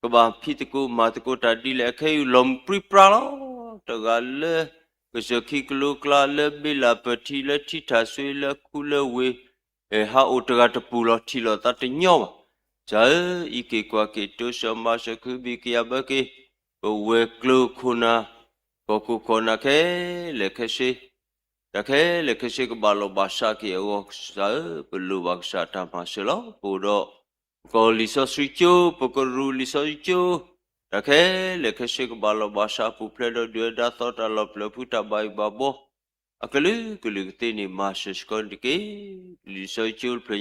ကဘၣ်ဖံးသကိးမၤသကိးတၢ်ဒ်လဲၣ် အခဲအံၤလီၤမုၢ်ပြံပြါလီၤ. တဂၤလၢ ကစၢၢ်ခံကလိကျါ လၢဘ့လၣ်ပၢၢ်ထံ လၢထံထၣ်စွ့ လၢခူလၢဝ့ၢ် ဟးအိၣ်တဂၤတပူၤလီၤ ထံၣ်လိာ်သးတညီဘၣ်. ကစၢ်ဧၢ, အံးက့ၤကွၢ်က့ၤ တိစၢၤမၤစၢၤ ကဟုဘံၣ်ကယာ်ဘၢက့ၤ ပဝဲၤကျိၤခိၣ်နၢ် ကီၢ်ခိၣ်ကီၢ်နၢ်ခဲလၢာ်ခဲဆ့ တၢ်ခဲလၢာ်ခဲဆ့ကဘၣ်လီၢ်ဘၣ်စးက့ၤအဂီၢ် ကစၢ်ဧၢ, ပလိၣ်ဘၣ်ကစၢ်တၢ်မၤစၢၤလီၤ. ပအိၣ်ဒီး ပကီၢ်လံာ်စီဆှံကၠိ ပကရူၢ်လံာ်စီဆှံကၠိ တၢ်ခဲလၢာ်ခဲဆ့ကဘၣ်လီၢ်ဘၣ်စး ပူၤဖျဲးဒီးဒုၣ်ဒါသီ တၢ်လီၤပျံၤဖုး တၢ်ဘၣ်ယိၣ်ဘၣ်ဘှီ အကလုာ်ကလုာ်ကသ့န့ၣ် မၤစၢၤစ့ၢ်ကီးန့ၣ်တက့ၢ်. လံာ်စီဆှံကၠိတဖျၢၣ်ညါအံၤစ့ၢ်ကီး ဘၣ်ထီဒါလၢကလံၤကျါလီၤ. အဃိဒီးသုးကျဲၤ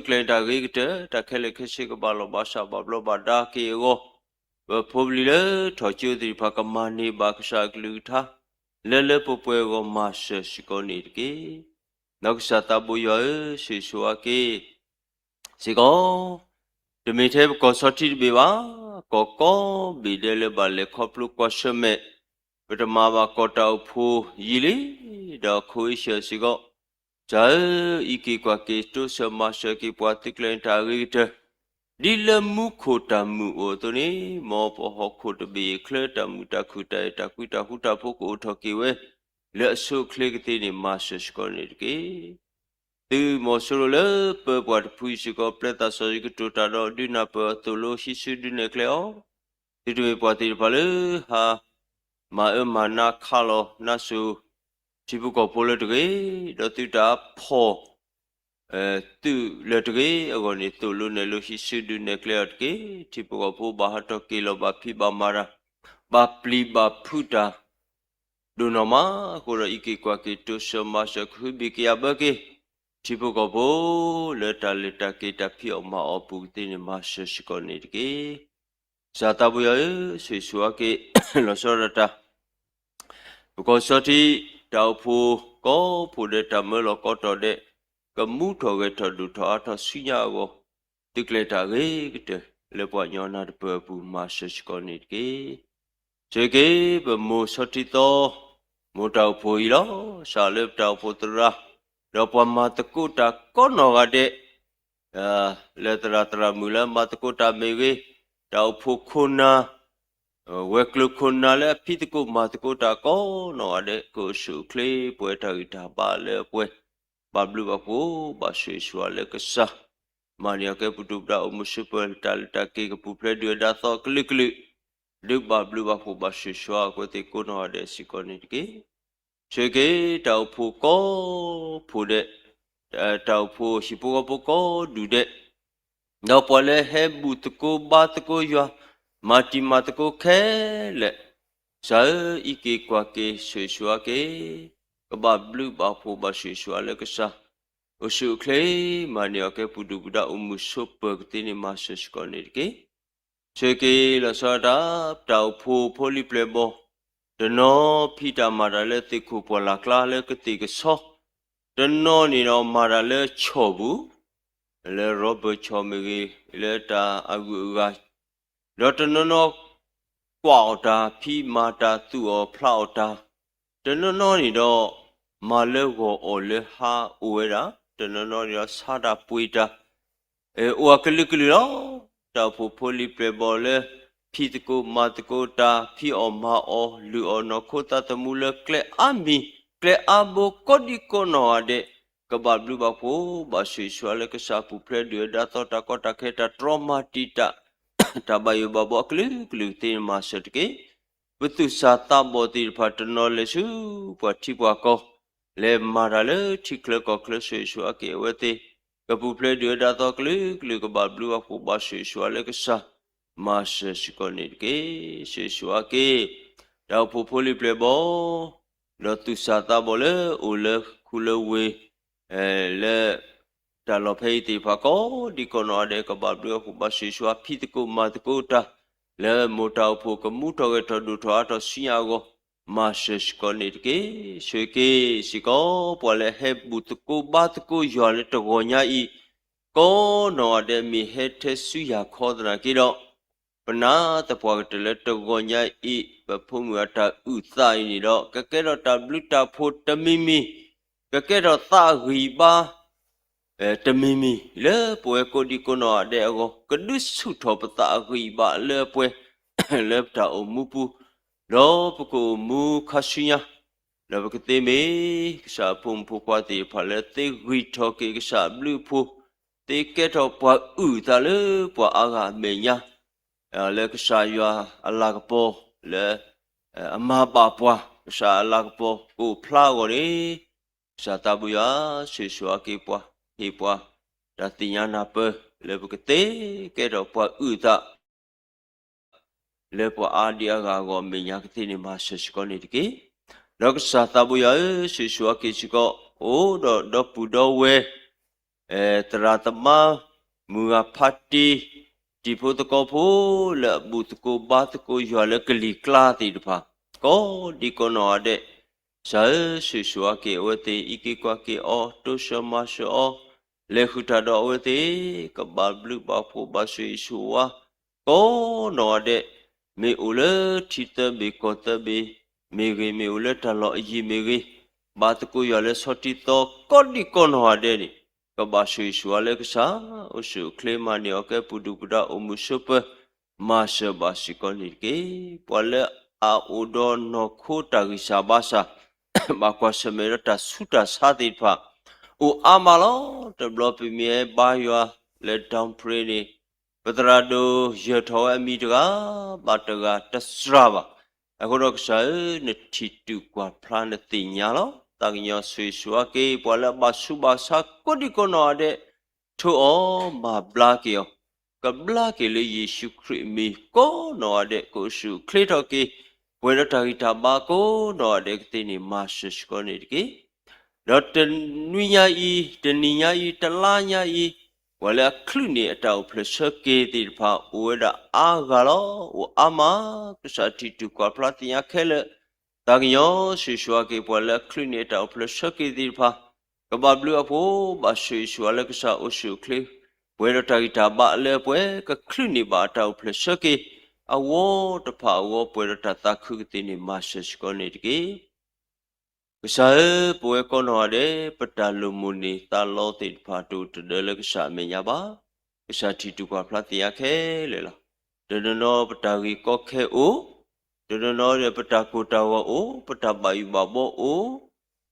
တၢ်ဂ့ၤကတၢၢ် တၢ်ခဲလၢာ်ခဲဆ့ကဘၣ်လီၢ်ဘၣ်စး ဘၣ်ဘျီးဘၣ်ဒါက့ၤအဂီၢ်, ပဖိပလံၤလၢထီၣ်ကၠိသ့ၣ်တဖၣ် ကမၤန့ၢ်ဘၣ်ကစၢ်အကလုၢ်ကထါ လၢလၢပှဲၤပှဲၤအဂီၢ် မၤစၢၤစ့ၢ်ကီးန့ၣ်တက့ၢ်. ဒီးကစၢ်သးဘိယွၤဧၢ, ဆိၣ်ဂ့ၤဆိၣ်ဝါက့ၤစ့ၢ်ကီး, တမ့ၢ်ထဲပကီၢ်ဆီထံတဘ့ၣ်ဘၣ်, ကီၢ်ကိးဘ့ၣ်ဒဲးလၢဘၣ်လဲၤခီဖျိကွၢ်ဆၢၣ်မဲာ်, ပတမၤဘၣ်ကီၢ်တၢ်အိၣ်ဖှိၣ်ယံာ်လံ, ဒီးခိၣ်အ့ရှၢၣ်စ့ၢ်ကီး, ကစၢ်ဧၢ, အံးက့ၤကွၢ်က့ၤ တိစၢၤမၤစၢၤက့ၤပှၤသုးကျဲၤတၢ်အဂ့ၤကတၢၢ်, ဒ်လၢမူခိၣ်တၢ်မုာ်အိၣ်အသိးန့ၣ်, မ်ပဟီၣ်ခိၣ်တဘ့ၣ်အချၢ တၢ်မုာ်တၢ်ခုၣ်တၢ်အဲၣ်တၢ်ကွံတၢ်ဃူတၢ်ဖိးကအိၣ်ထီၣ်က့ၤဝဲ, လၢအဆိအချ့ကသ့န့ၣ် မၤစၢၤစ့ၢ်ကီးန့ၣ်တက့ၢ်. သုးမီၤစိရိၤလၢပၢပှၤတဖုအံၤစ့ၢ်ကီး ပျဲသးစီဆှံကတိၤတၢ်ဒီးဒုးနၢ်ပၢၢ်အီၤ သိၣ်လိဟံးစုဒုးနဲၣ်ကျဲအီၤ, သုတမ့ၢ်ပှၤသ့ၣ်တဖၣ်လၢဟး မၤအၢမၤနးခးလီၤနါစိၤ ထံဖိကီၢ်ဖိလၢတဂ့ၤ, ဒီးသုတၢ်ဖီၣ် သုးလၢတဂ့ၤအဂီၢ်န့ၣ် သိၣ်လိနဲၣ်လိဟံးစုဒုးနဲၣ်ကျဲအီၤတက့ၢ်. ထံဖိကီၢ်ဖိဘၣ်ဟးထီၣ်က့ၤလီၤ ဘၣ်ဖံးဘၣ်မၤတၢ်, ဘၣ်ပျံၤဘၣ်ဖုးတၢ် ဒိၣ်နီၢ်မး, အဃိဒီးအံးက့ၤကွၢ်က့ၤ တိစၢၤမၤစၢၤ ကဟုဘံၣ်ကယာ်ဘၢက့ၤ ထံဖိကီၢ်ဖိ လၢတၢ်လဲၤတၢ်က့ၤ တၢ်ဖံးအီၣ်မၤအီၣ်အပူၤကသ့န့ၣ် မၤစၢၤစ့ၢ်ကီးန့ၣ်တက့ၢ်. ကစၢ်သးဘိယွၤဧၢ, ဆိၣ်ဂ့ၤဆိၣ်ဝါက့ၤ လီၤဆီဒၣ်တၢ် ပကီၢ်ဆီထံ တၢ်အိၣ်ဖှိၣ်ကိးဖှိၣ်ဒဲး တၢ်မၢလီၤကိးတီၤဒဲး ကမူထီၣ်ဂဲၤထီၣ်ဒိၣ်ထီၣ်အါထီၣ်ဆူညါအဂီၢ်, သုးကျဲၤတၢ်အဂ့ၤကတၢၢ် လၢပှၤကညီနၢ်တပၢၢ်အပူၤ မၤစၢၤစ့ၢ်ကီးန့ၣ်တက့ၢ်. ဆိၣ်ဂ့ၤက့ၤ ပမိၢ်ဆီထံသီ မိၢ်တၢ်အိၣ်ဖှိၣ်အံၤလီၤ. စးလၢပတၢ်အိၣ်ဖှိၣ်သရၣ် ဒီးပှၤမၤသကိးတၢ်ကိးနီၢ်ဂၤဒဲး လၢသရၣ်သရၣ်မုၣ်လၢမၤသကိးတၢ်မ့ၢ်ဂ့ၤ, တၢ်အိၣ်ဖှိၣ်ခိၣ်နၢ်, ဝဲၤကျိၤခိၣ်နၢ်လၢအဖံးသကိးမၤသကိးတၢ်ကိးနီၢ်ဂၤဒဲး ကအိၣ်ဆူၣ်အိၣ်ချ့ ပှဲၤတၢ်ဂံၢ်တၢ်ဘါလၢအပှဲၤ, ဘၣ်ဘျုးဘၣ်ဖှိၣ် ဘၣ်ဆိၣ်ဂ့ၤဆိၣ်ဝါလၢကစၢ် မၤန့ၢ်အီၤကဲပဒိၣ်ပဒၣ်အိၣ်မုာ်ဆိးပၢၤ တၢ်လဲၤတၢ်က့ၤကပူၤဖျဲးဒုၣ်ဒါသီအကလုာ်ကလုာ်, ဒုးဘၣ်ဘျုးဘၣ်ဖှိၣ် ဘၣ်ဆိၣ်ဂ့ၤဆိၣ်ဝါအဝဲသ့ၣ်ကိးနီၢ်ဂၤဒဲးစ့ၢ်ကီးန့ၣ်တက့ၢ်. ဆိၣ်ဂ့ၤက့ၤ တၢ်အိၣ်ဖှိၣ်ကိးဖှိၣ်ဒဲး, တၢ်အိၣ်ဖှိၣ်ဟံၣ်ဖိဃီဖိကိးဒူၣ်ဒဲး, ဒီးပှၤလၢဟဲဘူၣ်သကိးဘါသကိးယွၤ, မၤတံၤမၤသကိးခဲလၢာ်, ကစၢ်ဧၢ, အံးက့ၤကွၢ်က့ၤ ဆိၣ်ဂ့ၤဆိၣ်ဝါက့ၤ, ကဘၣ်ဘျုးဘၣ်ဖှိၣ် ဘၣ်ဆိၣ်ဂ့ၤဆိၣ်ဝါလၢကစၢ် အိၣ်ဆူၣ်အိၣ်ချ့, မၤန့ၢ်အီၤကဲပဒိၣ်ပဒၣ်အိၣ်မုာ်ဆိးပၢၤကသ့န့ၣ် မၤစၢၤစ့ၢ်ကီးန့ၣ်တက့ၢ်. ဆိၣ်ဂ့ၤက့ၤလီၤဆီဒၣ်တၢ် ပတၢ်အိၣ်ဖှိၣ်ဖိလံၤပျဲၢ်ဘီၣ်, တနီၤဖံးတၢ်မၤတၢ်လၢသ့ၣ်ခိၣ်ပှၢ်လၢ်ကျါလၢကသ့ၣ်ကဆီ, တနီၤန့ၣ်ဒီးမၤတၢ်လၢဆီၣ်ပူၤ, လၢ rubber ဆီၣ်မ့ၢ်ဂ့ၤ, လၢတၢ်အဂုၤအဂၤ ဒီးတနီၤနီၤ ကွၢ်အီၣ်တၢ် ဖံးမၤတၢ် သူၣ်အီၣ်ဖျးအီၣ်တၢ်, တနီၤနီၤန့ၣ်ဒီး မၤလၢဂီၤအီၣ်လၢဟါအိၣ်ဝဲဒၣ်, တနီၤနီၤန့ၣ်ဒီးဆါတၢ်ပှ့ၤတၢ်, အိၣ်အကလုာ်ကလုာ်လီၤ. တၢ်အိၣ်ဖှိၣ်ဖိလံၤပျဲၢ်ဘီၣ်လၢ ဖံးသကိးမၤသကိးတၢ် ဖံးအီၣ်မၤအီၣ် လုၢ်အီၣ်နီၢ်ခိသးသမူလၢကျဲအါမံၤ ကျဲအါဘိကိးဒံကိးနီၢ်ဂၤဒဲး ကဘၣ်ဘျုးဘၣ်ဖှိၣ် ဘၣ်ဆိၣ်ဂ့ၤဆိၣ်ဝါလၢကစၢ်ပူၤဖျဲးဒုၣ်ဒါသီတၢ်ကီတၢ်ခဲ တၢ်တြီမၤတံာ်တာ် တၢ်ဘၣ်ယိၣ်ဘၣ်ဘှီအကလုာ်ကလုာ်ကသ့န့ၣ် မၤစၢၤတက့ၢ်. ပသူၣ်စၢ်သးဘီၣ်သ့ၣ်တဖၣ် တနီၤလဲၤဆူပှၤထံပှၤကီၢ်, လဲၤမၤတၢ်လၢထံချၢကီၢ်ချၢ ဆိၣ်ဂ့ၤဆိၣ်ဝါက့ၤအဝဲသ့ၣ်, ကပူၤဖျဲးဒုၣ်ဒါသီကလုာ်ကလုာ် ကဘၣ်ဘျုးဘၣ်ဖှိၣ် ဘၣ်ဆိၣ်ဂ့ၤဆိၣ်ဝါလၢကစၢ် မၤစၢၤစ့ၢ်ကီးန့ၣ်တက့ၢ်. ဆိၣ်ဂ့ၤဆိၣ်ဝါက့ၤ တၢ်အိၣ်ဖှိၣ်ဖိလံၤပျဲၢ်ဘီၣ် ဒီးသူၣ်စၢ်သးဘီၣ်လၢအိၣ်လၢခူလၢဝ့ၤ လၢတၢ်လီၢ်ဖဲအံၤသ့ၣ်တဖၣ် ကိးဒံကိးနီၢ်ဂၤဒဲး ကဘၣ်ဘျုးဘၣ်ဖှိၣ် ဘၣ်ဆိၣ်ဂ့ၤဆိၣ်ဝါ ဖံးသကိးမၤသကိးတၢ် လၢမိၢ်တၢ်အိၣ်ဖှိၣ် ကမူထီၣ်ဂဲၤထီၣ်ဒိၣ်ထီၣ်အါထီၣ်ဆူညါအဂီၢ် မၤစၢၤစ့ၢ်ကီးန့ၣ်တက့ၢ်. ဆိၣ်ဂ့ၤက့ၤစ့ၢ်ကီး ပှၤလၢဟဲဘူၣ်သကိးဘါသကိးယွၤလၢတဂီၤညါအံၤ ကိးနီၢ်ဂၤဒဲး မ့ၢ်ဟဲထဲဆူယၤခီသနာ်က့ဒီး ပနာ်သပှၢ်ကတၢၢ်လၢတဂီၤညါအံၤ ပဖိမုၣ်အတၢ်အုၣ်သးအံၤန့ၣ်ဒီး ကကဲထီၣ်တၢ်ဘျုးတၢ်ဖှိၣ်တမံၤမံၤ, ကကဲထီၣ်သးအဂံၢ်အဘါ တမံၤမံၤ လၢပဝဲကိးဒံကိးနီၢ်ဂၤဒဲးအဂီၢ်, ကဒုးဆူၣ်ထီၣ်ပသးအဂံၢ်အဘါလၢအပှဲၤ လၢပတၢ်အိၣ်မူပူၤ, ဒီးပကအိၣ်မူခါဆူညါ ဒီးပကသ့မ့ၢ် ကစၢ်အဖိမုၣ်ဖိခွါသ့ၣ်တဖၣ်လၢသ့ဂံၢ်ထီၣ်က့ၤကစၢ်အဘျုးအဖှိၣ်, သ့ကဲထီၣ်ပှၤအုၣ်အသးလၢပှၤအါဂၤအမဲာ်ညါ, လၢကစၢ်ယွၤအလၤကပီၤ လၢ အမၤဘၣ်ပှၤ ကစၢ်အလၤကပီၤကအိၣ်ဖျါအဂီၢ်န့ၣ်, ကစၢ်သးဘိယွၤ ဆိၣ်ဂ့ၤဆိၣ်ဝါက့ၤပှၤ ဟ့ၣ်ပှၤ တၢ်သ့ၣ်ညါနၢ်ပၢၢ် လၢပကသ့ကဲထီၣ်ပှၤအုၣ်အသး လၢပှၤအါဒံအါဂၤအဂီၢ် အမဲာ်ညါကသ့န့ၣ် မၤစၢၤစ့ၢ်ကီးန့ၣ်တက့ၢ်. ဒီးကစၢ်သးဘိယွၤဧၢ, ဆိၣ်ဂ့ၤဆိၣ်ဝါက့ၤစ့ၢ်ကီး အိၣ်ဒီးဒီပုၢ်ဒီဝဲၢ် သရၣ်သမါ မုၢ်ဂၤဖါတံၢ် တံၤဖိသကိးဖိ လၢအဘူၣ်သကိးဘါသကိးယွၤလၢကလံၤကျါသ့ၣ်တဖၣ် ကိးဒံကိးနီၢ်ဂၤဒဲး, ကစၢ်ဧၢ, ဆိၣ်ဂ့ၤဆိၣ်ဝါက့ၤအဝဲသ့ၣ်, အံးက့ၤကွၢ်က့ၤအီၤ, တိစၢၤမၤစၢၤအီၤ, လဲၤဃုာ်တၢ်ဒီးအဝဲသ့ၣ်, ကဘၣ်ဘျုးဘၣ်ဖှိၣ်ဘၣ်ဆိၣ်ဂ့ၤဆိၣ်ဝါ ကိးနီၢ်ဂၤဒဲး, မ့ၢ်အိၣ်လၢထံသၢဘ့ၣ်ကီၢ်သၢဘ့ၣ်မ့ၢ်ဂ့ၤ, မ့ၢ်အိၣ်လၢတၢ်လီၢ်အယံၤမ့ၢ်ဂ့ၤ, ဘၣ်သကိးယွၤလၢဆီထံသီကိးဒံးကိးနီၢ်ဂၤဒဲးန့ၣ်, ကဘၣ်ဆိၣ်ဂ့ၤဆိၣ်ဝါလၢကစၢ်, အိၣ်ဆူၣ်အိၣ်ချ့မၤန့ၢ်အီၤကဲပူၤဒုၣ်ပူၤဒါအိၣ်မုာ်ဆိးပၢၤ, မၤစၢၤဘၣ်စ့ၢ်ကီးန့ၣ်တက့ၢ်. ပှၤလၢအအိၣ်ဒီးနီၢ်ခိတၢ်ဂံၢ်စၢ်ဘါစၢ် ဘၣ်ကွၢ်ဆၢၣ်မဲာ်ဒီးတၢ်ဆူးတၢ်ဆါသ့ၣ်တဖၣ် အိၣ်အါမးလီၤ. တဘျီပမ့ၢ်ဘါယွၤလၢ Downpray န့ၣ်, ပသရၣ်ဒိၣ်ယၢၢ်ထီၣ်ဝဲအမံၤတဂၤဘၣ်တဂၤတစှၤဘၣ်. အဃိဒီးကစၢ်ဧၢ, နထံၣ်တူၢ်ကွၢ်ဖျါနသ့ၣ်ညါလီၤ. သးကညီၤဆိၣ်ဂ့ၤဆိၣ်ဝါက့ၤ ပှၤလၢအဘၣ်ဆူးဘၣ်ဆါကိးဒံးကိးနီၢ်ဂၤဒဲး, ထိၣ်အီၤမၤဘျါက့ၤအီၤ, ကဘျါက့ၤလၢယ့ၣ်ၡူးခရံာ်အမံၤကိးနီၢ်ဂၤဒဲး, ကအိၣ်ဆူၣ်အိၣ်ချ့ထီၣ်က့ၤ ပှဲၤဒီးတၢ်ဂံၢ်တၢ်ဘါကိးနီၢ်ဂၤဒဲးကသ့န့ၣ် မၤစၢၤစ့ၢ်ကီးန့ၣ်တက့ၢ်. ဒီးတနွံညါအံၤ, တနံၤညါအံၤ, တလါညါအံၤ, ပှၤလၢအချုးန့ၢ်အတၢ်အိၣ်ဖျဲၣ်ဆၢက့ၤသ့ၣ်တဖၣ် အိၣ်ဝဲဒၣ်အါဂၤလီၤ. အိၣ်အါမး, ကစၢ်ထံၣ်တူၢ်ကွၢ်ဖျါသ့ၣ်ညါခဲလၢာ်, သးကညီၤဆိၣ်ဂ့ၤဆိၣ်ဝါက့ၤ ပှၤလၢအချုးန့ၢ်အတၢ်အိၣ်ဖျဲၣ်ဆၢက့ၤသ့ၣ်တဖၣ်, ကဘၣ်ဘျုးအဖှိၣ်, ဘၣ်ဆိၣ်ဂ့ၤဆိၣ်ဝါလၢကစၢ်အိၣ်ဆူၣ်အိၣ်ချ့, ပှဲၤဒီးတၢ်ဂံၢ်တၢ်ဘါလၢပှဲၤ, ကချုးန့ၢ်ဘၣ်အတၢ်အိၣ်ဖျဲၣ်ဆၢက့ၤ, အဝီတဖၣ်အဂီၢ် ပှဲၤဒီးတၢ်သးခုကသ့န့ၣ် မၤစၢၤစ့ၢ်ကီးန့ၣ်တက့ၢ်. ကစၢ်ဧၢ, ပဝဲကိးနီၢ်ဂၤဒဲး ပတၢ်လိၣ်မိၣ်န့ၢ်သးလီသ့ၣ်တဖၣ် တအိၣ်တဒၢလၢကစၢ်အမဲာ်ညါဘၣ်. ကစၢ်ထံၣ်တူၢ်ကွၢ်ဖျါသ့ၣ်ညါခဲလၢာ်လီၤ. တနီၤနီၤပတၢ်ဂ့ၢ်ကီခဲအိၣ်, တနီၤနီၤဒီးပတၢ်ကိၢ်တၢ်ဂီၤအိၣ်, ပတၢ်ဘၣ်ယိၣ်ဘၣ်ဘီအိၣ်,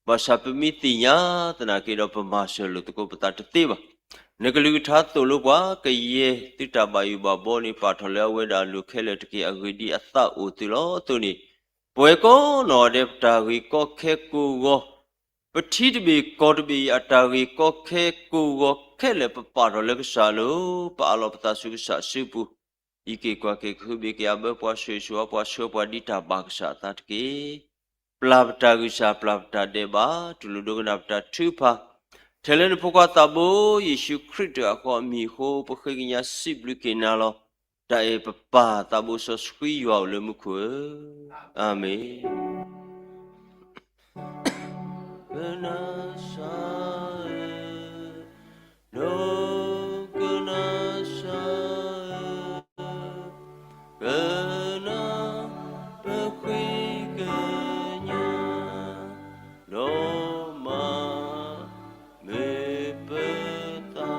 ဘၣ်ဆၣ်ပမ့ၢ်သ့ၣ်ညါသနာ်က့ဒီး ပမၤစၢၤလိာ်သကိးပသးတသ့ဘၣ်. နကလုၢ်ကထါသိၣ်လိပှၤ, ကယဲၢ်သုတၢ်ဘၣ်ယိၣ်ဘၣ်ဘီန့ၣ် ပာ်ထီၣ်လၢအဝဲဒၣ်အလိၤခဲလၢာ်တက့ၢ်. အဂ့ၢ်ဒ်အံၤ, အသးအိၣ်သုလီၤအသိးန့ၣ်, ပဝဲကိးနီၢ်ဂၤဒဲး ပတၢ်ဂ့ၢ်ကီခဲကိၢ်ဂီၤ, ပထံတဘ့ၣ်ကီၢ်တဘ့ၣ်အံၤ အတၢ်ဂ့ၢ်ကီခဲကိၢ်ဂီၤခဲလၢာ် ပပာ်ထီၣ်လၢကစၢ်အလိၤ, ပအးလီၤပသးဆူကစၢ်အစုပူၤ, အံးက့ၤကွၢ်က့ၤကဟုဘ့ၣ်က့ၤအဘၢပှၤဆိၣ်ဂ့ၤဆိၣ်ဝါပှၤဆှၢပှၤဒ်တၢ်ဘၣ်ကစၢ်အသးတက့ၢ်. ပျၢ်ပတၢ်ဂံၢ်စၢ် ပျၢ်ပတၢ်ဒဲးဘး, တူၢ်လိာ်ဒိကနၣ်ပတၢ်ထုကဖၣ်, ထဲလၢနဖိခွါသးဘိ ယ့ၣ်ၡူးခရံာ်တဂၤဃီအမံၤအဃိ ပဃ့ကညးစံးဘျုးက့ၤနၤလီၤ. တၢ်အဲၣ်ပပၢ်သးဘိစီဆှံယွၤအိၣ်လၢမူခိၣ်ဧၢ, အၤမ့ၣ်. ကနၣ်စၢ်ဧၢ, ဒိကနၣ်စၢ်ဧၢ, ကနၣ်ပဃ့ကညး, ဒီးမၤမ့ၢ်ပသး,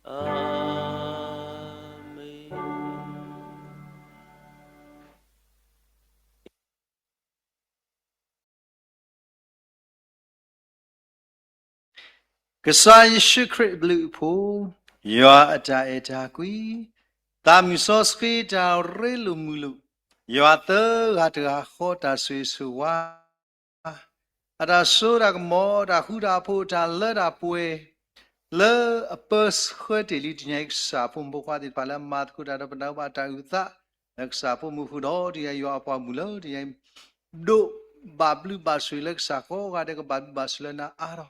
အၤမ့ၣ်. ကစၢ်ယ့ၣ်ၡူးခရံာ်အဘျုးအဖှိၣ်, ယွၤအတၢ်အဲၣ်တၢ်ကွံ, သးမုၢ်စီဆှံတၢ်ရ့လိာ်မုာ်လိာ်, ယွၤသၢဂၤတဂၤဃီတၢ်ဆိၣ်ဂ့ၤဆိၣ်ဝါ, အတၢ်စိတၢ်ကမီၤ, တၢ်ဃူတၢ်ဖိး, တၢ်လၢတၢ်ပှဲၤ, လၢအပၢဆှၢတ့ၢ်လံတနံၤအံၤ ကစၢ်ဖိမုၣ်ဖိခွါသ့ၣ်တဖၣ်လၢအမၤသကိးတၢ်ဒီးပနၢ်ဟူဘၣ်တၢ်အုၣ်သး, လၢကစၢ်ဖိမုၣ်ဃုာ်ဒီးတနံၤအံၤယွၤအပှၤမုၣ်လၢတနံၤအံၤ ဒိးဘၣ်ဘျုးဘၣ်ဆိၣ်ဂ့ၤလၢကစၢ်ကိးဂၤဒဲး ကဘၣ်ဘျုးဘၣ်ဆိၣ်ဂ့ၤလၢနၤအါထီၣ်,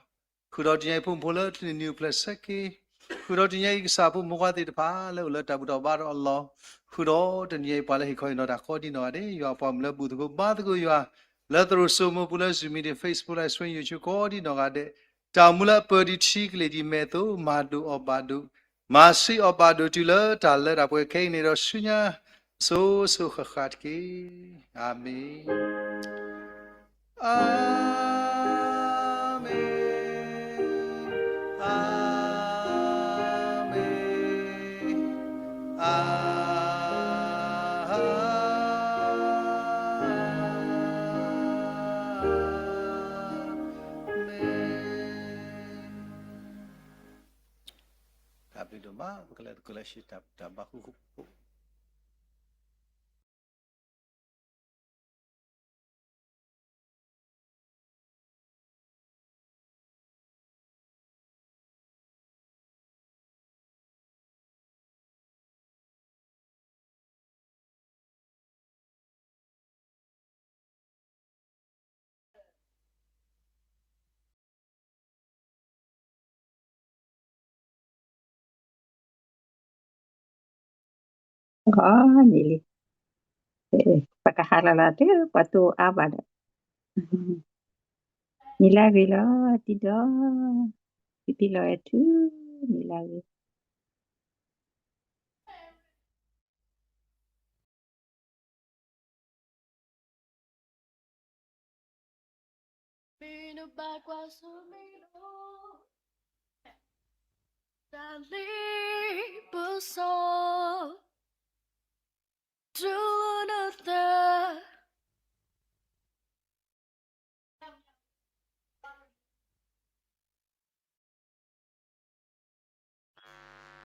ဃုာ်ဒီးတနံၤအံၤဖိမုၣ်ဖိလၢတနံၤနံၤအိၣ်ဖျဲၣ်ဆၢက့ၤ, ဃုာ်ဒီးတနံၤအံၤကစၢ်ဖိမုၣ်ဖိခွါသ့ၣ်တဖၣ်လၢအိၣ်လၢတၢ်ဘူၣ်ထီၣ်ဘါထီၣ်အလီၢ်, ဃုာ်ဒီးတနံၤအံၤပှၤလၢဟ့ၣ်ခီဟ့ၣ်နီၤတၢ်ကိးဒံးနီၢ်ဂၤဒဲး, ယွၤအပှၤမုၣ်လၢဘူၣ်သကိးဘါသကိးယွၤ, လၢသရိာ်စိမိၤပူၤလၢ Zoom meeting, Facebook Live Stream, YouTube ကိးဒံးနီၢ်ဂၤဒဲး, တၢ်မူလၢအပၢဒံးထံကလ့ၢ်ဒံးမဲာ်အသိး မၤဒိၣ်အီၤဘၣ်ဒိး, မၤဆံးအီၤဘၣ်ဒိးတုၤလၢတၢ်လၢတၢ်ပှဲၤခဲအံၤန့ၣ်ဒီးဆူညါ စိၤစိၤဃၣ်ဃၣ်တက့ၢ်. အၤမ့ၣ်. အၤမ့ၣ်, အၤမ့ၣ်, အၤမ့ၣ်. တၢ်ဘျုးဒိၣ်မး ပကလဲၤသကိးလၢ ရှ့တၢ်ဘါဃူဃူဖိ ဂီၤနံၤလံ, ပကဟးလီၤလီၤတုၤပှၤတူၢ်အါဘၣ်ဒီး, နံၤလၢဂ့ၤလီၤ တံၤဒီး, ဖံဖံလီၤအဲၣ်ထူ, နံၤလၢဂ့ၤ.